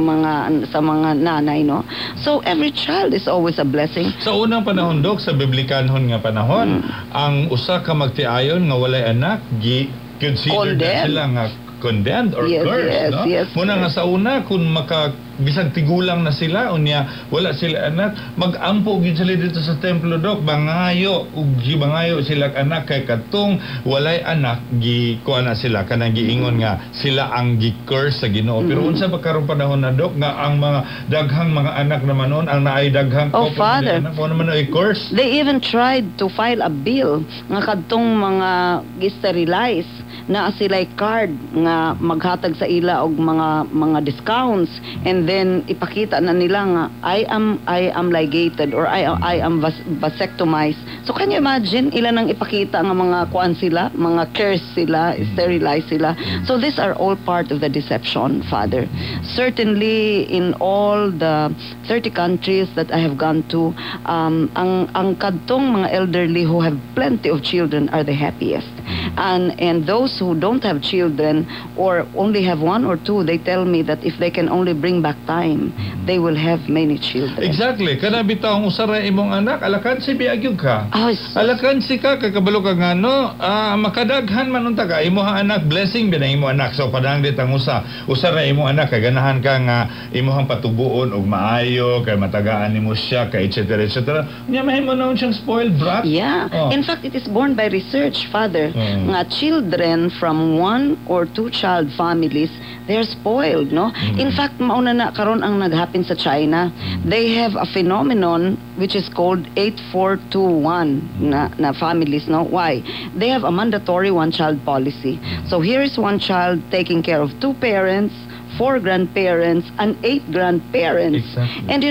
mga sa mga nanay, no? So every child is always a blessing. Sa unang panahon, Dok, sa biblikanhon nga panahon, ang usa ka magtiayon nga walay anak gi considered na Condemned. Sila nga condemned or cursed, no? Muna nga sa una, kung maka bisag tigulang na sila unya wala sila anak, magampo gyud sila dito sa templo, Dok, mangayo ug gimangayo sila anak kay katong walay anak gi kuan na sila, kanang giingon nga sila ang gi-curse sa Ginoo. Pero unsa ba karong panahon na, Dok, nga ang mga daghang mga anak naman noon ang naay daghang Oh, couple na Father. anak mo naman ay curse? They even tried to file a bill nga kadtong mga gi-sterilize na sila'y card nga maghatag sa ila og mga discounts and then ipakita na nila nga I am ligated or I am vasectomized. So can you imagine, ila nang ipakita nga mga kuan sila, mga curse sila, sterilized sila. So these are all part of the deception, Father. Certainly in all the 30 countries that I have gone to, ang kadtong mga elderly who have plenty of children are the happiest. And those who don't have children or only have one or two, they tell me that if they can only bring back time, they will have many children. Exactly. Kana bitawng usa ra imong anak, alakansi biya gyud ka. Oh, Alakansi ka kay kabalo ka nga no, makadaghan man unta ka imong anak, blessing ba na imong anak. So padang dit ang usa, usa ra imong anak kay ganahan ka nga imong patubuon og maayo kay matagaan nimo siya kay etc. etc. Nya mahimo naon siyang spoiled brat. Yeah. Oh. In fact, it is borne by research, Father, nga children from one or two child families, they're spoiled, no? In fact, mauna na karon ang naghappen sa China. They have a phenomenon which is called 8421 na families, no? Why? They have a mandatory one child policy. So here is one child taking care of two parents, four grandparents, and eight grandparents. And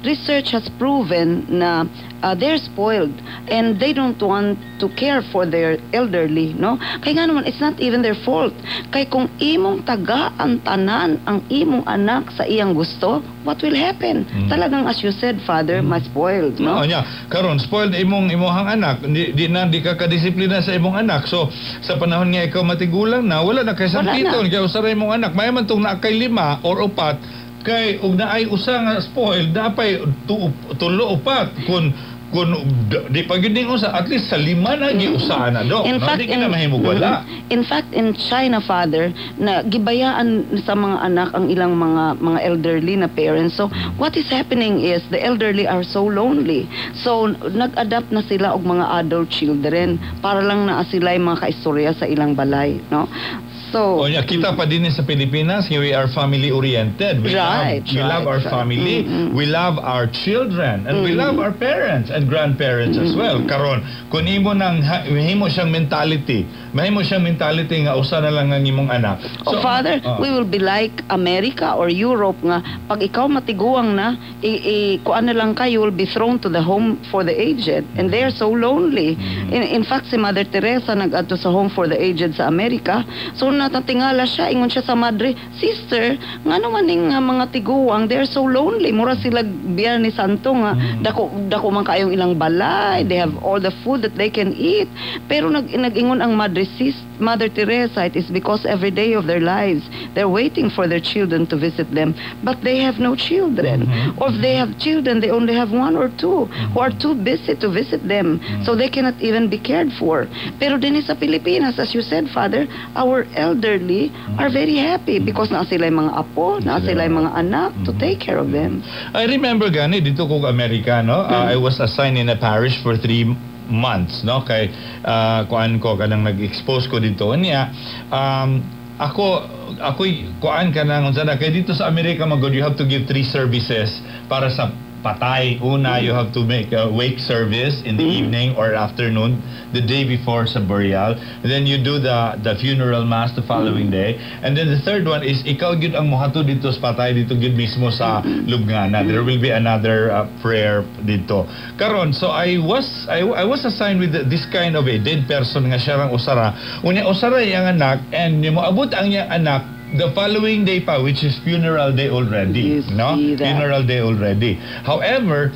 research has proven na they're spoiled and they don't want to care for their elderly, no? Kaya nga naman, it's not even their fault. Kay kung imong tagaan tanan ang imong anak sa iyang gusto, what will happen? Talagang as you said, Father, mas spoiled, no? No, nya karon spoiled imong imuhang anak, di na di ka kadisiplina sa imong anak. So sa panahon nga ikaw matigulang na, wala na kay Wala na. Sampiton kay usa ra imong anak. May man tong naa kay lima or upat kay ug naay usa nga spoiled, napay tulo, upat kun Kung di pa gyud ning usa, at least sa lima na giusa na, Dok. In no? fact, Di ka na mahimong wala. In fact, in China, Father, na gibayaan sa mga anak ang ilang mga elderly na parents. So, what is happening is the elderly are so lonely. So, nag-adopt na sila og mga adult children para lang naa sila mga kaistorya sa ilang balay, no? So, O nya, kita pa din sa Pilipinas, we are family oriented. We love, we love our family, we love our children, and we love our parents and grandparents as well. Karon, kung imo nang mahimo siyang mentality, mahimo siyang mentality nga usa na lang ang imong anak. Oh, Father, we will be like America or Europe nga pag ikaw matiguang na, i kuan na lang ka, you will be thrown to the home for the aged and they are so lonely. In fact, si Mother Teresa nag-adto sa home for the aged sa Amerika. So natatingala siya, ingon siya sa madre, "Sister, ngano man ning nga mga tiguang, they are so lonely. Mura sila Biyernes Santo nga dako dako man kayong ilang balay, they have all the food that they can eat." Pero nag-ingon ang madre, sis, Mother Teresa, it is because every day of their lives they're waiting for their children to visit them, but they have no children. Or if they have children, they only have one or two who are too busy to visit them. So they cannot even be cared for. Pero din sa Pilipinas, as you said, Father, our elderly are very happy because naa sila mga apo, naa sila mga anak to take care of them. I remember gani didto ko Amerika, no? I was assigned in a parish for 3 months, no? Kay kuan ko, kanang nag-expose ko didto niya. Ako kuan kanang unsa na kay didto sa Amerika magod, you have to give three services para sa patay. Una, you have to make a wake service in the evening or afternoon, the day before sa burial. And then you do the funeral mass the following day. And then the third one is ikaw gyud ang mohatod didto sa patay didto gyud mismo sa lubngana. There will be another prayer didto. Karon, so I was assigned with this kind of a dead person nga siya rang usara. Unya usara iyang anak and moabot ang iyang anak the following day pa, which is funeral day already, You no? see that? Funeral day already. However,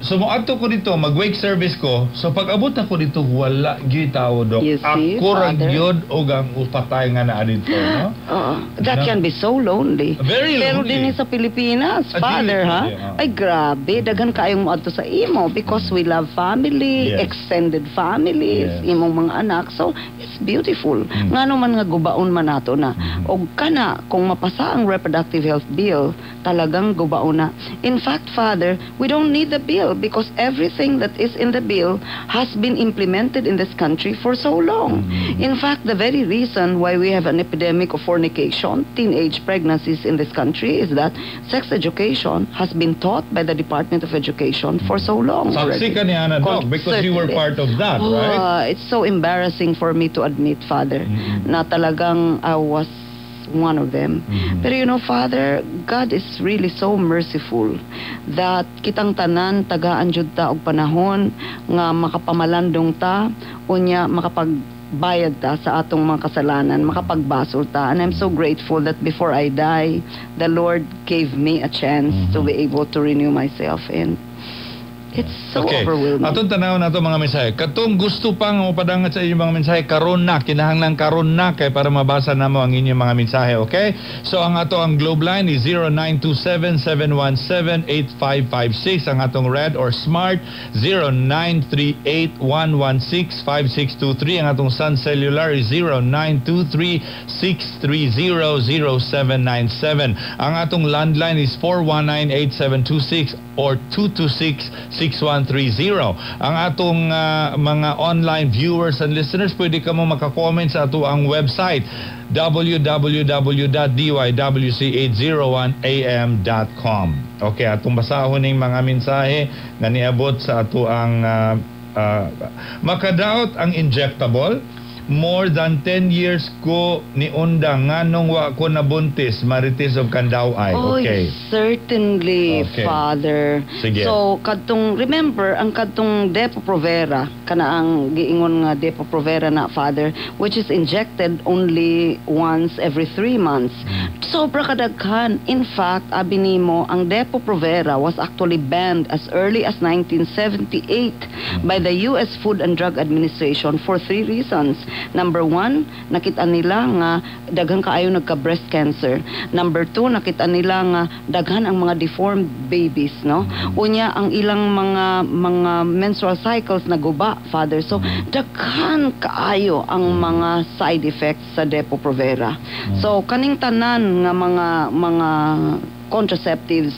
so moadto ko didto, mag-wake service ko. So pag abot ako didto, wala gyud tao, Dok. You see, Ako ra Father? Gyud og ang patay nga naa didto, no? Oo. That No? can be so lonely. Very Pero lonely. din sa Pilipinas, Ah, Father, dili, ha? dili, ah. Ay, grabe. Daghan kaayong moadto sa imo because we love family, extended families, imong mga anak. So, it's beautiful. Ngano man nga gubaon man nato na. Og kana, kung mapasa ang reproductive health bill, talagang gubaon na. In fact, Father, we don't need the bill because everything that is in the bill has been implemented in this country for so long. In fact, the very reason why we have an epidemic of fornication, teenage pregnancies in this country is that sex education has been taught by the Department of Education for so long Saksi already. Ka niana, Doc, because you were Certainly. Part of that, right? It's so embarrassing for me to admit, Father, na talagang I was one of them. Pero Father, God is really so merciful that kitang tanan tagaan jud ta og panahon nga makapamalandong ta, unya makapagbayad ta sa atong mga kasalanan, makapagbasol ta. And I'm so grateful that before I die, the Lord gave me a chance to be able to renew myself, and it's so overwhelming. Atong tanaw nato mga mensahe. Katong gusto pang mopadangat sa inyong mga mensahe karon na, kinahanglan karon na kay para mabasa namo ang inyong mga mensahe, okay? So ang ato ang Globe line is 0927-717-8556. Ang atong Red or Smart, 0938-116-5623. Ang atong Sun Cellular is 0923-630-0797. Ang atong landline is 419-8726 or 226-6130. Ang atong mga online viewers and listeners, pwede ka mo makakomment sa ato ang website, www.dywc801am.com. Okay, atong basahon ning mga mensahe nga niabot sa ato ang makadaot ang injectable. More than 10 years ko ni undang, nganong wa ko nabuntis? Marites of Kandaway. Oh, certainly, Father. Sige. So, kadtong, remember, ang kadtong Depo Provera, Kanaang giingon nga Depo-Provera na, Father, which is injected only once every 3 months. Sobra kadaghan. In fact, abi nimo, ang Depo-Provera was actually banned as early as 1978 by the US Food and Drug Administration for three reasons. Number one, nakita nila nga daghan kaayo nagka-breast cancer. Number two, nakita nila nga daghan ang mga deformed babies, no? Unya, ang ilang mga menstrual cycles naguba, Father. So, daghan kaayo ang mga side effects sa Depo-Provera. So, kaning tanan nga mga contraceptives,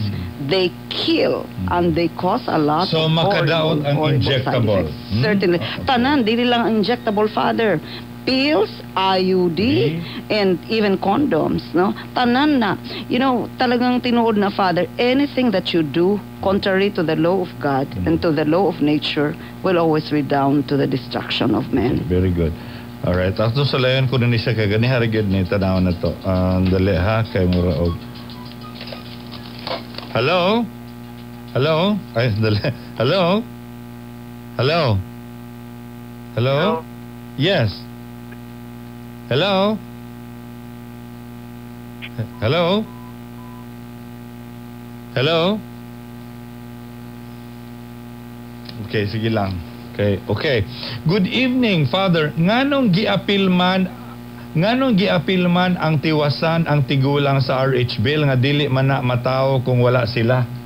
they kill and they cause a lot So, of makadaot horrible, ang horrible side injectable. effects. Certainly. Tanan, dili lang ang injectable, Father. Pills, IUD, and even condoms, no? Tanan na. Talagang tinuod na, Father, anything that you do contrary to the law of God and to the law of nature will always redound to the destruction of man. Very good. Alright. Ato sa layon ko na ni siya kay gani harigid ni tanaw na to. Ang dali ha kay mura og. Hello? Hello? Ay, dali. Hello? Hello? Hello? Yes. Hello? Hello? Hello? Okay, sige lang. Okay. Good evening, Father. Nganong giapil man ang tiwasan ang tigulang sa RH bill nga dili man na matawo kung wala sila?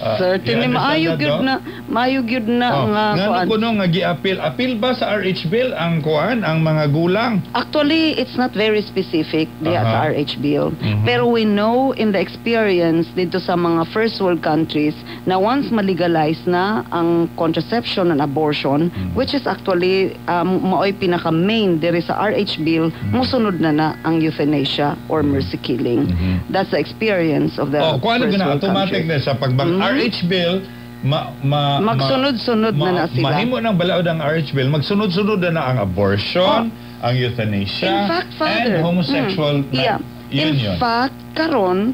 Certainly, You understand maayo that, gyud no? na, maayo gyud na Oh, nga ngano kuan. Kuno nga giapil? Apil ba sa RH bill ang kuan, ang mga gulang? Actually, it's not very specific diha sa RH bill. Pero we know in the experience dito sa mga first world countries na once malegalize na ang contraception and abortion, which is actually maoy pinaka main diri sa RH bill, musunod na na ang euthanasia or mercy killing. That's the experience of the Oh, kuan first na world automatic countries. na sa pag RH bill ma Magsunod-sunod na na sila. Mahimo ng balaod ang RH bill, magsunod-sunod na na ang abortion, ang euthanasia, In fact, Father, and homosexual In union. fact, karon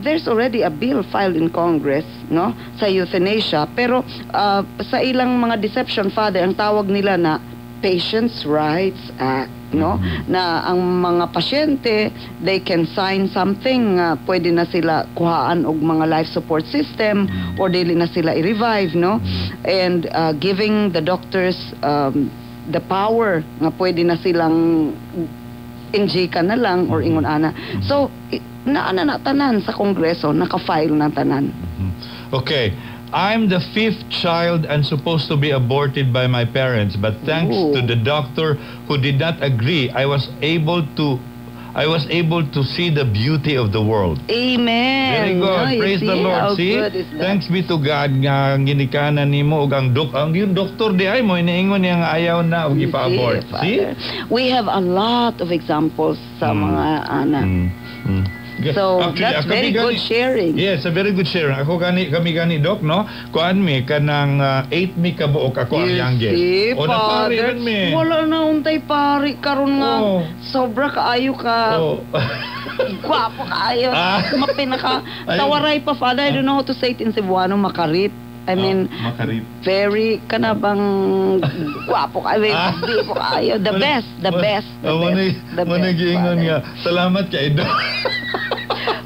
there's already a bill filed in Congress, no, sa euthanasia, pero sa ilang mga deception, Father, ang tawag nila na Patients' Rights Act, no? Na ang mga pasyente, they can sign something nga pwede na sila kuhaan og mga life support system or dili na sila i-revive, no? And giving the doctors the power nga pwede na silang inject na lang or ingon ana. So, naa na na tanan sa Kongreso, naka-file na tanan. Okay. I'm the fifth child and supposed to be aborted by my parents, but thanks Ooh. To the doctor who did not agree, I was able to see the beauty of the world. Amen. Very good. Oh, you Praise the see Lord. how See? good is that? Thanks be to God nga ginikanan nimo ug ang yung doktor di ay mo iniingon niya nga ayaw na og You see, ipa-abort. See? Father? We have a lot of examples sa mga ana. So, Actually, that's ako very mi good sharing. Yes, a very good sharing. Ako gani, kami gani, Doc, no? Kuan mi kanang 8 mi kabuok, ako ang You youngest. see, O napari Father, man mi. wala na untay pari karon nga sobra kaayo ka gwapo kaayo. Mapinaka Ayun. Tawaray pa, Father. I don't know how to say it in Cebuano, makarit. I mean, Ah, makarit. Very kana bang gwapo ka. I mean, di po kaayo. The best, the best, the Oh, best, the mo best, giingon Father. nga. Salamat kay Doc.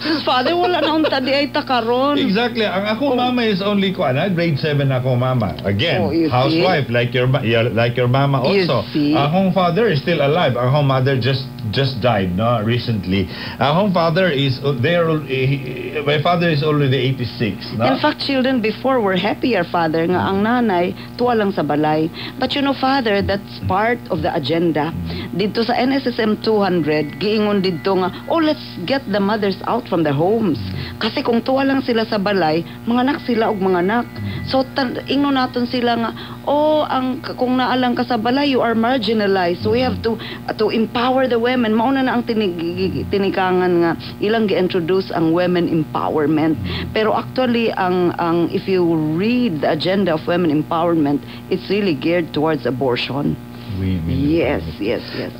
Sus, Father, wala na unta di ay ta karon. Exactly. Ang ako mama is only kuan, grade 7 ako mama. Again, Oh, you see? Housewife like your mama You also. see? Akong father is still alive. Akong mother just died, no, recently. Akong father is there my father is already 86, no? In fact, children before were happier, Father, nga ang nanay, tuwa lang sa balay. But you know, Father, that's part of the agenda. Dito sa NSSM 200, giingon didto nga, "Oh, let's get the mothers out from their homes." Kasi kung tuwa lang sila sa balay, manganak sila og manganak. So, ingnon naton sila nga, "Oh, ang kung naalang ka sa balay, you are marginalized. So, we have to empower the women." Mauna na ang tinikangan nga ilang gi-introduce ang women empowerment. Pero actually, ang if you read the agenda of women empowerment, it's really geared towards abortion. Yes.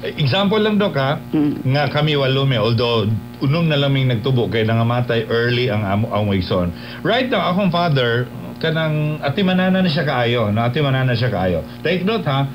Example lang, Doc, ha, nga kami walo mi, although unom na lang ming nagtubo kay nangamatay early ang amo ang igsoon. Right now, akong father kanang Kanang atimanana na siya kaayo, no? Atimanana siya kaayo. Take note ha,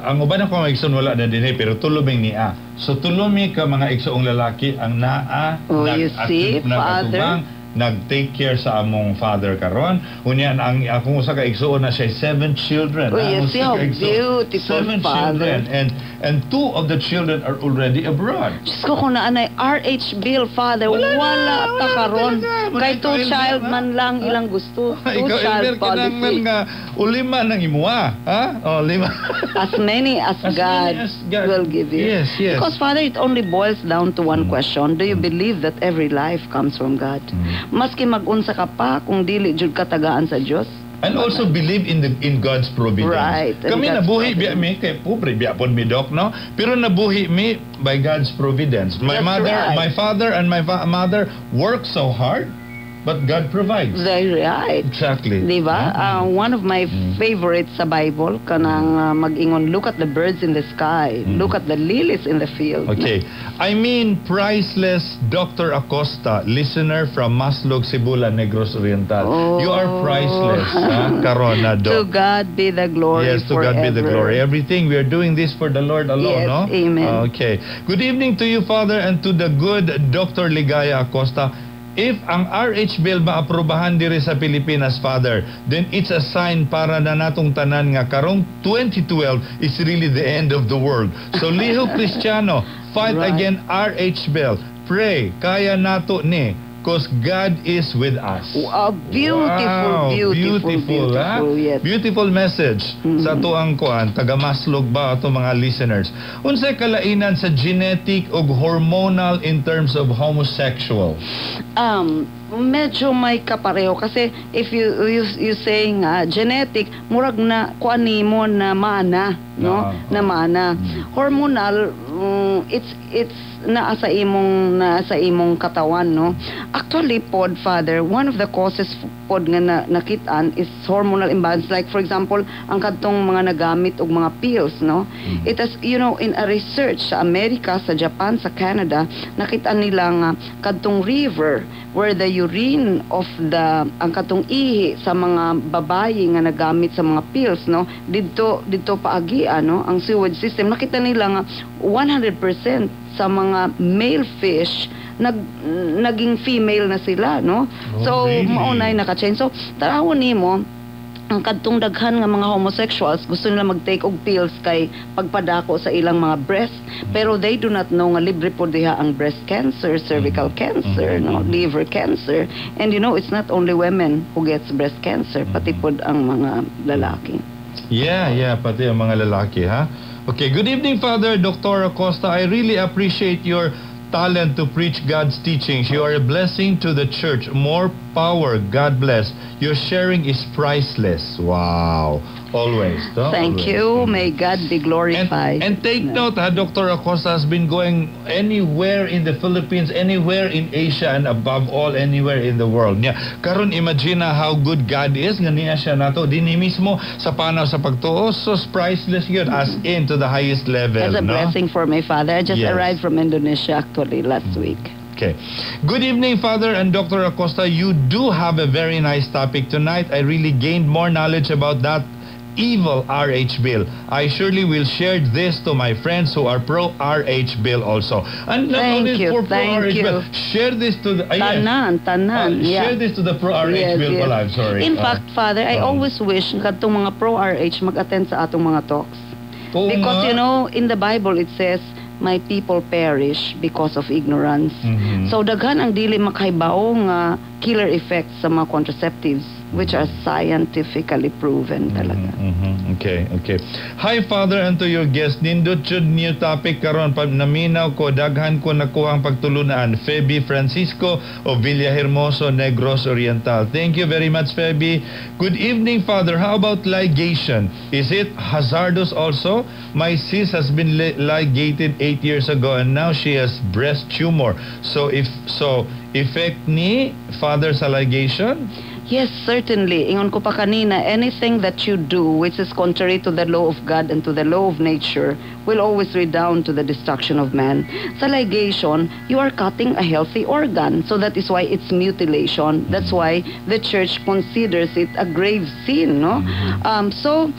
ang uban ako mga igsoon wala na dinhi, pero tulo ming nia. So tulo mi ka mga igsoong lalaki ang naa Oh, you see, Father? Nag-atubang, nag-take care sa among father karon. Unya ang akong usa ka igsoon na siya seven children. Oh, you Ang see usa how ka igsoon, beautiful, seven Father. Children and two of the children are already abroad. Diyos ko, kung naa nay RH bill, Father, Wala wala, na, wala ta na karon. talaga. Wala Kay ikaw, two Elmer, child ha? Man lang ilang gusto. Two Ikaw, child Elmer, kinahanglan policy. Nga ulima ng imuha. Ha? Oh, lima. As many as, As God, many as God. Will give you. Yes. Because, Father, it only boils down to one question. Do you believe that every life comes from God? Maski mag-unsa ka pa, kung dili jud ka tagaan sa Dios. And also believe in God's providence. Right, and Kami God's nabuhi biya providence. mi kay pobre biya pud mi, Dok, no? Pero nabuhi mi by God's providence. My That's mother, right. my father and my mother work so hard, but God provides. Very right. Exactly. Di ba? One of my favorites sa Bible, kanang mag-ingon, "Look at the birds in the sky, look at the lilies in the field." Okay. I mean, priceless Dr. Acosta, listener from Maslog, Sibula, Negros Oriental. You are priceless, ha? Karon na, To Doc. God be the glory Yes, to God be the forever. Glory. Everything, we are doing this for the Lord alone, Yes, no? amen. Okay. Good evening to you, Father, and to the good Dr. Ligaya Acosta. If ang RH bill maaprubahan diri sa Pilipinas, Father, then it's a sign para na natong tanan nga karong 2012 is really the end of the world. So lihok Kristiyano, fight against RH bill. Pray, kaya nato ni, 'cause God is with us. Wow, beautiful, Wow, beautiful, beautiful, ha? Yes. Beautiful message sa atuang kuan, taga Maslog ba ato mga listeners. Unsay kalainan sa genetic ug hormonal in terms of homosexual? Medyo may kapareho kasi if you saying genetic, murag na kuan nimo na mana, no? Na mana. Hormonal, it's naa sa imong katawan, no? Actually pod, Father, one of the causes pod nga na, nakitaan is hormonal imbalance. Like, for example, ang kadtong mga nagamit og mga pills, no? It has, in a research sa Amerika, sa Japan, sa Canada, nakita nila nga kadtong river where the urine of the ang kadtong ihi sa mga babayi nga nagamit sa mga pills, no, didto paagi ano ang sewage system, nakita nila nga 100% sa mga male fish naging female na sila, no? Oh, So really? mao na naka-change. So tarawon nimo ang kadtong daghan nga mga homosexuals, gusto nila mag-take og pills kay pagpadako sa ilang mga breast, pero they do not know nga libre po diha ang breast cancer, cervical cancer, no, liver cancer. And it's not only women who gets breast cancer, pati pod ang mga lalaki. Yeah, pati ang mga lalaki, ha? Okay, good evening, Father Dr. Acosta. I really appreciate your talent to preach God's teachings. You are a blessing to the church. More power. God bless. Your sharing is priceless. Wow. Always. No? Thank Always. you. May God be glorified. And take note, ha, Dr. Acosta has been going anywhere in the Philippines, anywhere in Asia, and above all, anywhere in the world. Nya, karon imagine na how good God is, nga niya siya nato, dinhi mismo sa Panaw sa Pagtuo, so priceless yun, as in to the highest level. That's a no? blessing for my father. I just arrived from Indonesia actually last week. Okay. Good evening, Father and Dr. Acosta. You do have a very nice topic tonight. I really gained more knowledge about that evil RH bill. I surely will share this to my friends who are pro RH bill also. And not Thank only you, for pro thank RH you. Bill, share this to the yes. Tanan, tanan. Share this to the pro RH bill pala. I'm sorry. In fact, Father, I always wish kadtong mga pro-RH mag-attend sa atong mga talks. Oo Because nga. In the Bible it says, "My people perish because of ignorance." So daghan ang dili makahibaw nga killer effects sa mga contraceptives which are scientifically proven talaga. Okay. Hi, Father, and to your guest. Nindot jud new topic karon pag naminaw ko, daghan ko nakuha ang pagtulunan. Feby Francisco of Villahermoso, Negros Oriental. Thank you very much, Feby. Good evening, Father. How about ligation? Is it hazardous also? My sis has been ligated 8 years ago and now she has breast tumor. So if so, effect ni, Father, sa ligation? Yes, certainly. Ingon ko pa kanina, anything that you do which is contrary to the law of God and to the law of nature will always redound to the destruction of man. Sa ligation, you are cutting a healthy organ. So that is why it's mutilation. That's why the church considers it a grave sin, no? So,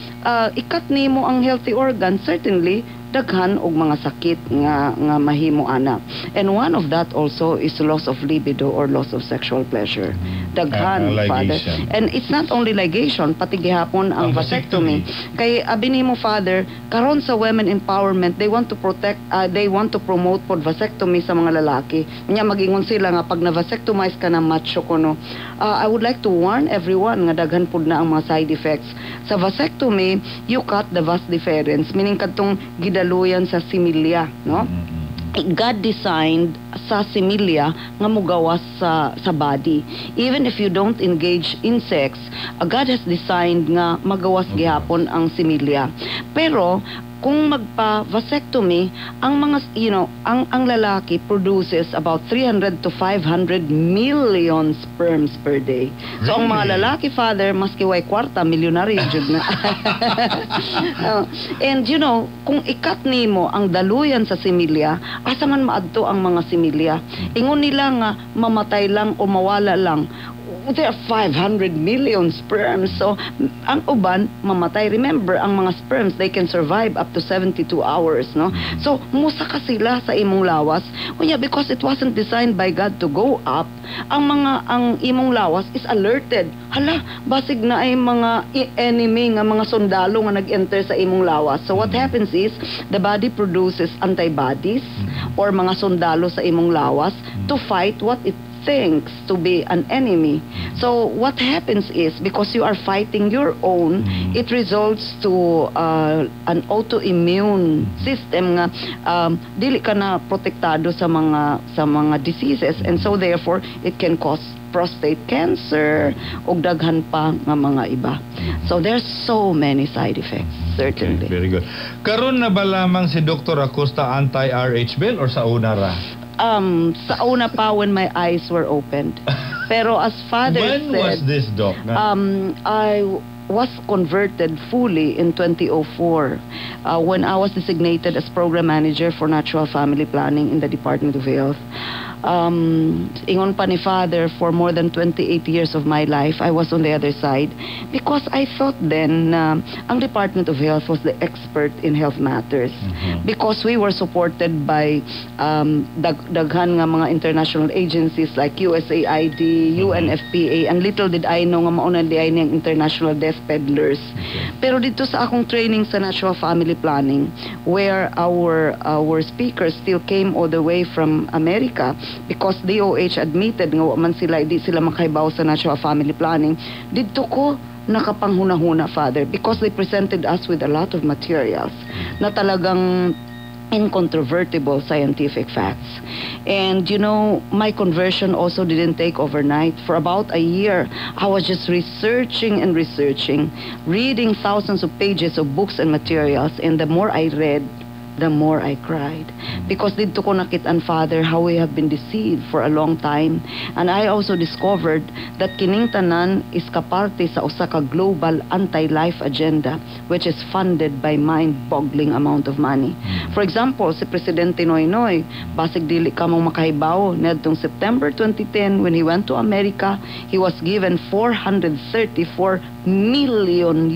i-cut nimo ang healthy organ, certainly, daghan og mga sakit nga mahimo ana. And one of that also is loss of libido or loss of sexual pleasure. Daghan, Father. Ligation. And it's not only ligation, pati gihapon ang Ang vasectomy. Kay abi nimo, Father, karon sa women empowerment, they want to protect, they want to promote pod vasectomy sa mga lalaki. Nya magingon sila nga pag na-vasectomize ka na, macho kuno. I would like to warn everyone nga daghan pud na ang mga side effects. Sa vasectomy, you cut the vas deferens, meaning kadtong gidaluyan sa similya, no? God designed sa similya nga mugawas sa body. Even if you don't engage in sex, God has designed nga magawas gihapon ang similya. Pero kung magpa-vasectomy, ang mga you know, ang lalaki produces about 300 to 500 million sperms per day. So ang mga Really? Lalaki, Father, maski way kwarta, milyonaryo jud na. And kung i-cut nimo ang daluyan sa similya, asa man maadto ang mga similya? Ingon nila nga mamatay lang o mawala lang. There are 500 million sperms. So, ang uban, mamatay. Remember, ang mga sperms, they can survive up to 72 hours, no? So, musaka sila sa imong lawas. Unya, because it wasn't designed by God to go up, ang imong lawas is alerted. Hala, basig naay mga enemy nga mga sundalo nga nag-enter sa imong lawas. So, what happens is, the body produces antibodies or mga sundalo sa imong lawas to fight what it thinks to be an enemy. So what happens is, because you are fighting your own, it results to an autoimmune system nga dili ka na protektado sa mga diseases, and so therefore it can cause prostate cancer ug daghan pa nga mga iba. So there's so many side effects, certainly. Okay, very good. Karon na ba lamang si Dr. Acosta anti-RH bill or sa una ra? Sa una pa, when my eyes were opened. Pero as Father When said, was this, Doc? I was converted fully in 2004 when I was designated as program manager for natural family planning in the Department of Health. Ingon pa ni Father, for more than 28 years of my life, I was on the other side because I thought then na ang Department of Health was the expert in health matters because we were supported by daghan nga mga international agencies like USAID, UNFPA, and little did I know nga mauna diay niyang international death peddlers. Pero dito sa akong training sa natural family planning, where our speakers still came all the way from America because DOH admitted nga wa man sila, di sila makahibaw sa natural family planning, didto ko nakapanghuna-huna, Father, because they presented us with a lot of materials na talagang incontrovertible scientific facts. And my conversion also didn't take overnight. For about a year, I was just researching and researching, reading thousands of pages of books and materials. And the more I read, the more I cried. Because didto ko nakit-an, Father, how we have been deceived for a long time. And I also discovered that kining tanan is kaparte sa usa ka global anti-life agenda which is funded by mind-boggling amount of money. For example, si Presidente Noynoy, basig dili ka mong makahibaw, niadtong September 2010, when he went to America, he was given US$434 million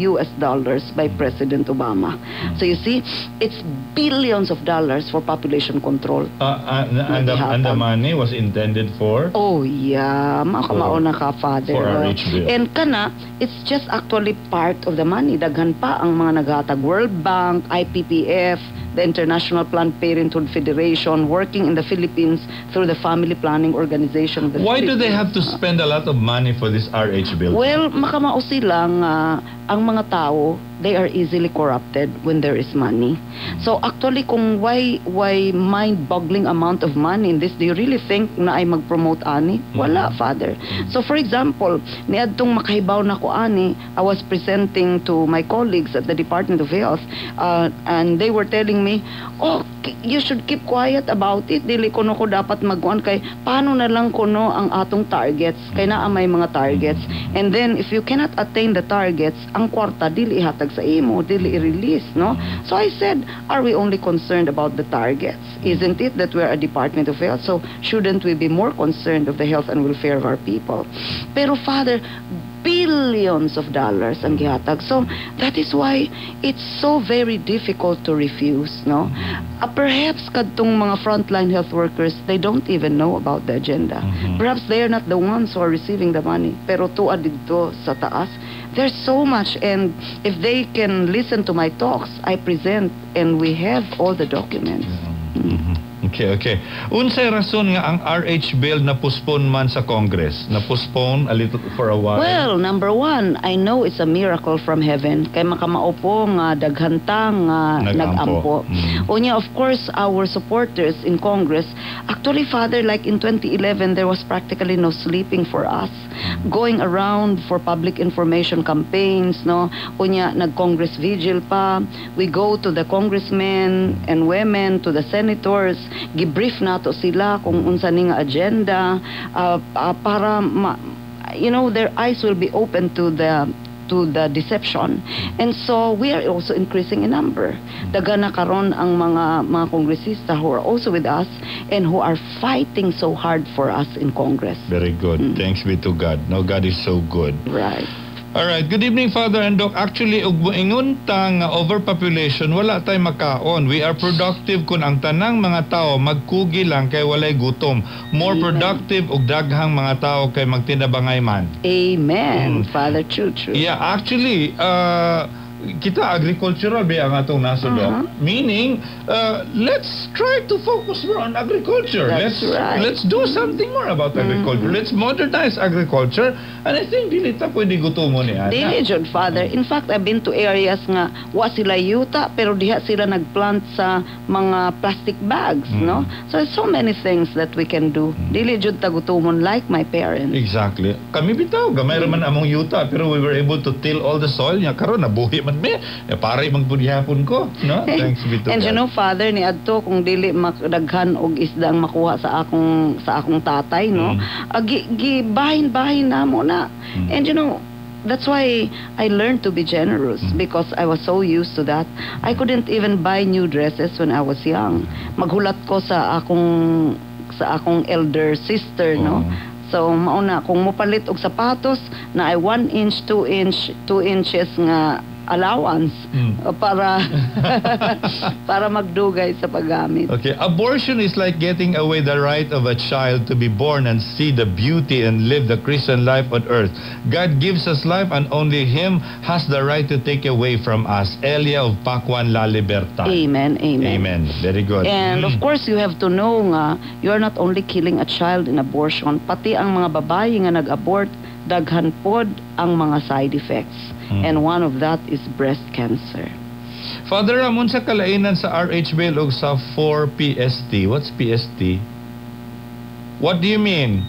by President Obama. So you see, it's billions of dollars for population control. And the money was intended for? Oh yeah, makamauna ka, Father. For Oh. RH bill. And kana, it's just actually part of the money. Daghan pa ang mga naghatag: World Bank, IPPF, the International Planned Parenthood Federation, working in the Philippines through the Family Planning Organization of the Why do they have to Philippines. Spend a lot of money for this RH bill? Well, makamao sila nga ang mga tao, they are easily corrupted when there is money. So actually, kung why mind-boggling amount of money in this, do you really think naay mag-promote ani? Wala, Father. So for example, niadtong makahibaw na ko ani, I was presenting to my colleagues at the Department of Health, and they were telling me, "Oh, You should keep quiet about it. Dili kuno ko dapat magkuan kay paano na lang kuno ang atong targets, kay naa may mga targets. And then if you cannot attain the targets, ang kwarta dili ihatag sa imo, dili i-release, no? So I said, "Are we only concerned about the targets? Isn't it that we're a Department of Health? So shouldn't we be more concerned of the health and welfare of our people?" Pero, Father, billions of dollars ang gihatag. So that is why it's so very difficult to refuse, no? Perhaps kadtong mga frontline health workers, they don't even know about the agenda. Perhaps they are not the ones who are receiving the money. Pero tua didto sa taas, there's so much, and if they can listen to my talks, I present and we have all the documents. Okay. Unsay rason nga ang RH bill na postpone man sa Congress? Na postpone a little for a while? Well, number one, I know it's a miracle from heaven. Kay makamao po nga daghan ta nga Nag-ampo. Nag-ampo. Unya, of course, our supporters in Congress, actually, Father, like in 2011, there was practically no sleeping for us. Going around for public information campaigns, no? Unya, nag-Congress vigil pa. We go to the congressmen and women, to the senators, gibrief nato sila kung unsa ni nga agenda para their eyes will be open to the deception. And so we are also increasing in number. Daghan na karon ang mga kongresista who are also with us and who are fighting so hard for us in Congress. Very good. Thanks be to God. No, God is so good. All right. Good evening, Father and Doc. Actually, ug moingon ta nga overpopulation, wala tay makaon. We are productive kung ang tanang mga tao magkugi lang kay walay gutom. More Amen. Productive og daghang mga tao kay magtinabangay man. Amen. Father, true, true. Yeah, actually, kita agricultural ba ang atong nasod, Doc? Meaning, let's try to focus more on agriculture. That's Let's right. Let's do something more about agriculture. Let's modernize agriculture. And I think dili ta pwede gutomon ni ana. Dili jud, Father. In fact, I've been to areas nga wa sila yuta pero diha sila nagplant sa mga plastic bags, no? So there's so many things that we can do. Dili jud ta gutomon like my parents. Exactly. Kami bitaw, gamay ra man among yuta pero we were able to till all the soil nya karon nabuhi man mi. Eh, pare man pud gihapon ko, no? Thanks be to And you God. Know, Father, ni adto kung dili makdaghan og isda ang makuha sa akong tatay, no? Gi bahin-bahin namo na. And that's why I learned to be generous because I was so used to that. I couldn't even buy new dresses when I was young. Maghulat ko sa akong elder sister, no? Oo. So mao na kung mopalit og sapatos na ay 1 inch, 2 inch, 2 inches nga allowance para magdugay sa paggamit. Okay, abortion is like getting away the right of a child to be born and see the beauty and live the Christian life on earth. God gives us life and only Him has the right to take away from us. Elia of Pakwan La Libertad. Amen, amen. Amen. Very good. And of course, you have to know nga, you are not only killing a child in abortion, pati ang mga babae nga nag-abort, daghan pod ang mga side effects. And one of that is breast cancer. Father Ramon, sa kalainan sa RH Bill og sa 4 PST. What's PST? What do you mean?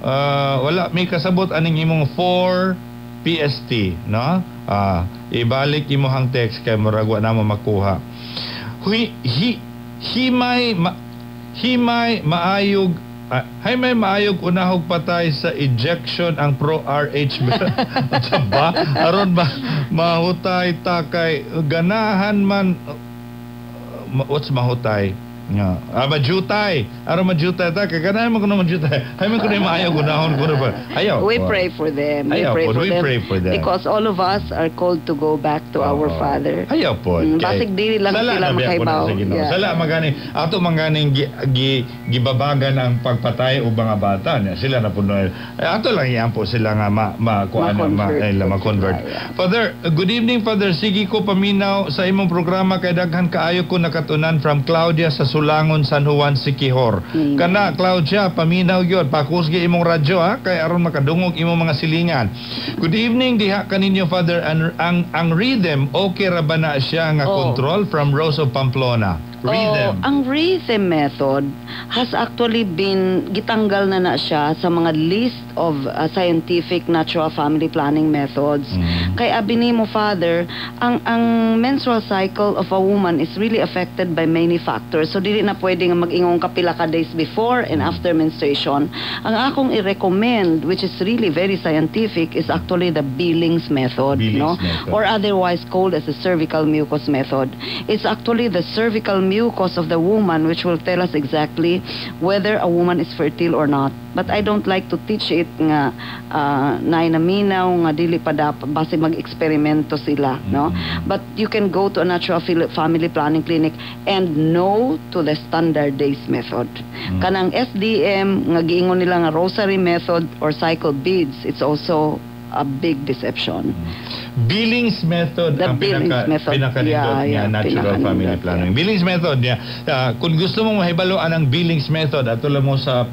Wala may kasabot aning imong 4 PST, no? Ah, ibalik imong text kay murag wa na mo makuha. Hi, hi, himay ma, himay maayog ah, hay may maayog unahog patay sa injection ang pro RH. Unsa ba? Aron ba mahutay ta kay ganahan man what's mahutay? Nga. Ah, majutay. Aron majutay ta kay ganahan man kuno majutay. Hay man kuno maayog unahon kuno ba. Ayaw. We pray for them. We Ayaw pray po. For We them. Pray for them. Because all of us are called to go back to our Oo. Father. Ayaw po. Basig dili lang Sala sila na biya po na makaibaw. sa Ginoo. Yeah. Sala magani ato manganing gibabagan ang pagpatay og mga bata niya. Sila na po na. Eh, ato lang yan po sila nga ma ma kuan ma, Ma-convert ay, po ma-convert. sila, yeah. Father, good evening, Father. Sige ko paminaw sa imong programa kay daghan kaayo ko nakatunan from Claudia sa Sulod. Sulangon, San Juan, Siquijor. Amen. Kana, Claudia, paminaw gyud, pakusgi imong radyo ha, kay aron makadungog imong mga silingan. Good evening diha kaninyo, Father. Ang rhythm, okay ra ba na siya nga control? From Rose of Pamplona. Rhythm. Oh, ang rhythm method has actually been gitanggal na na siya sa mga list of scientific natural family planning methods. Kay abi nimo, Father, ang menstrual cycle of a woman is really affected by many factors. So dili na pwede nga mag-ingong kapila ka days before and after menstruation. Ang akong i-recommend, which is really very scientific, is actually the Billings method, Billings no? method. Or otherwise called as the cervical mucus method. It's actually the cervical mucus of the woman which will tell us exactly whether a woman is fertile or not. But I don't like to teach it nga naay naminaw nga dili pa dapat, base mag-eksperimento sila, no? But you can go to a natural family planning clinic and no to the standard days method. Kanang SDM nga giingon nila nga rosary method or cycle beads, it's also a big deception. Billings method The ang Billings pinaka method. Pinakanindot niya natural Pinakanindot, family planning. Billings method niya. Kung gusto mong mahibaloan ang Billings method, ato lang mo sa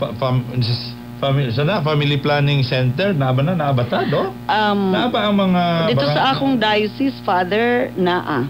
family sa na family planning center na ba na naa ba ta do? Naa ba ang mga Dito sa akong diocese, Father, naa.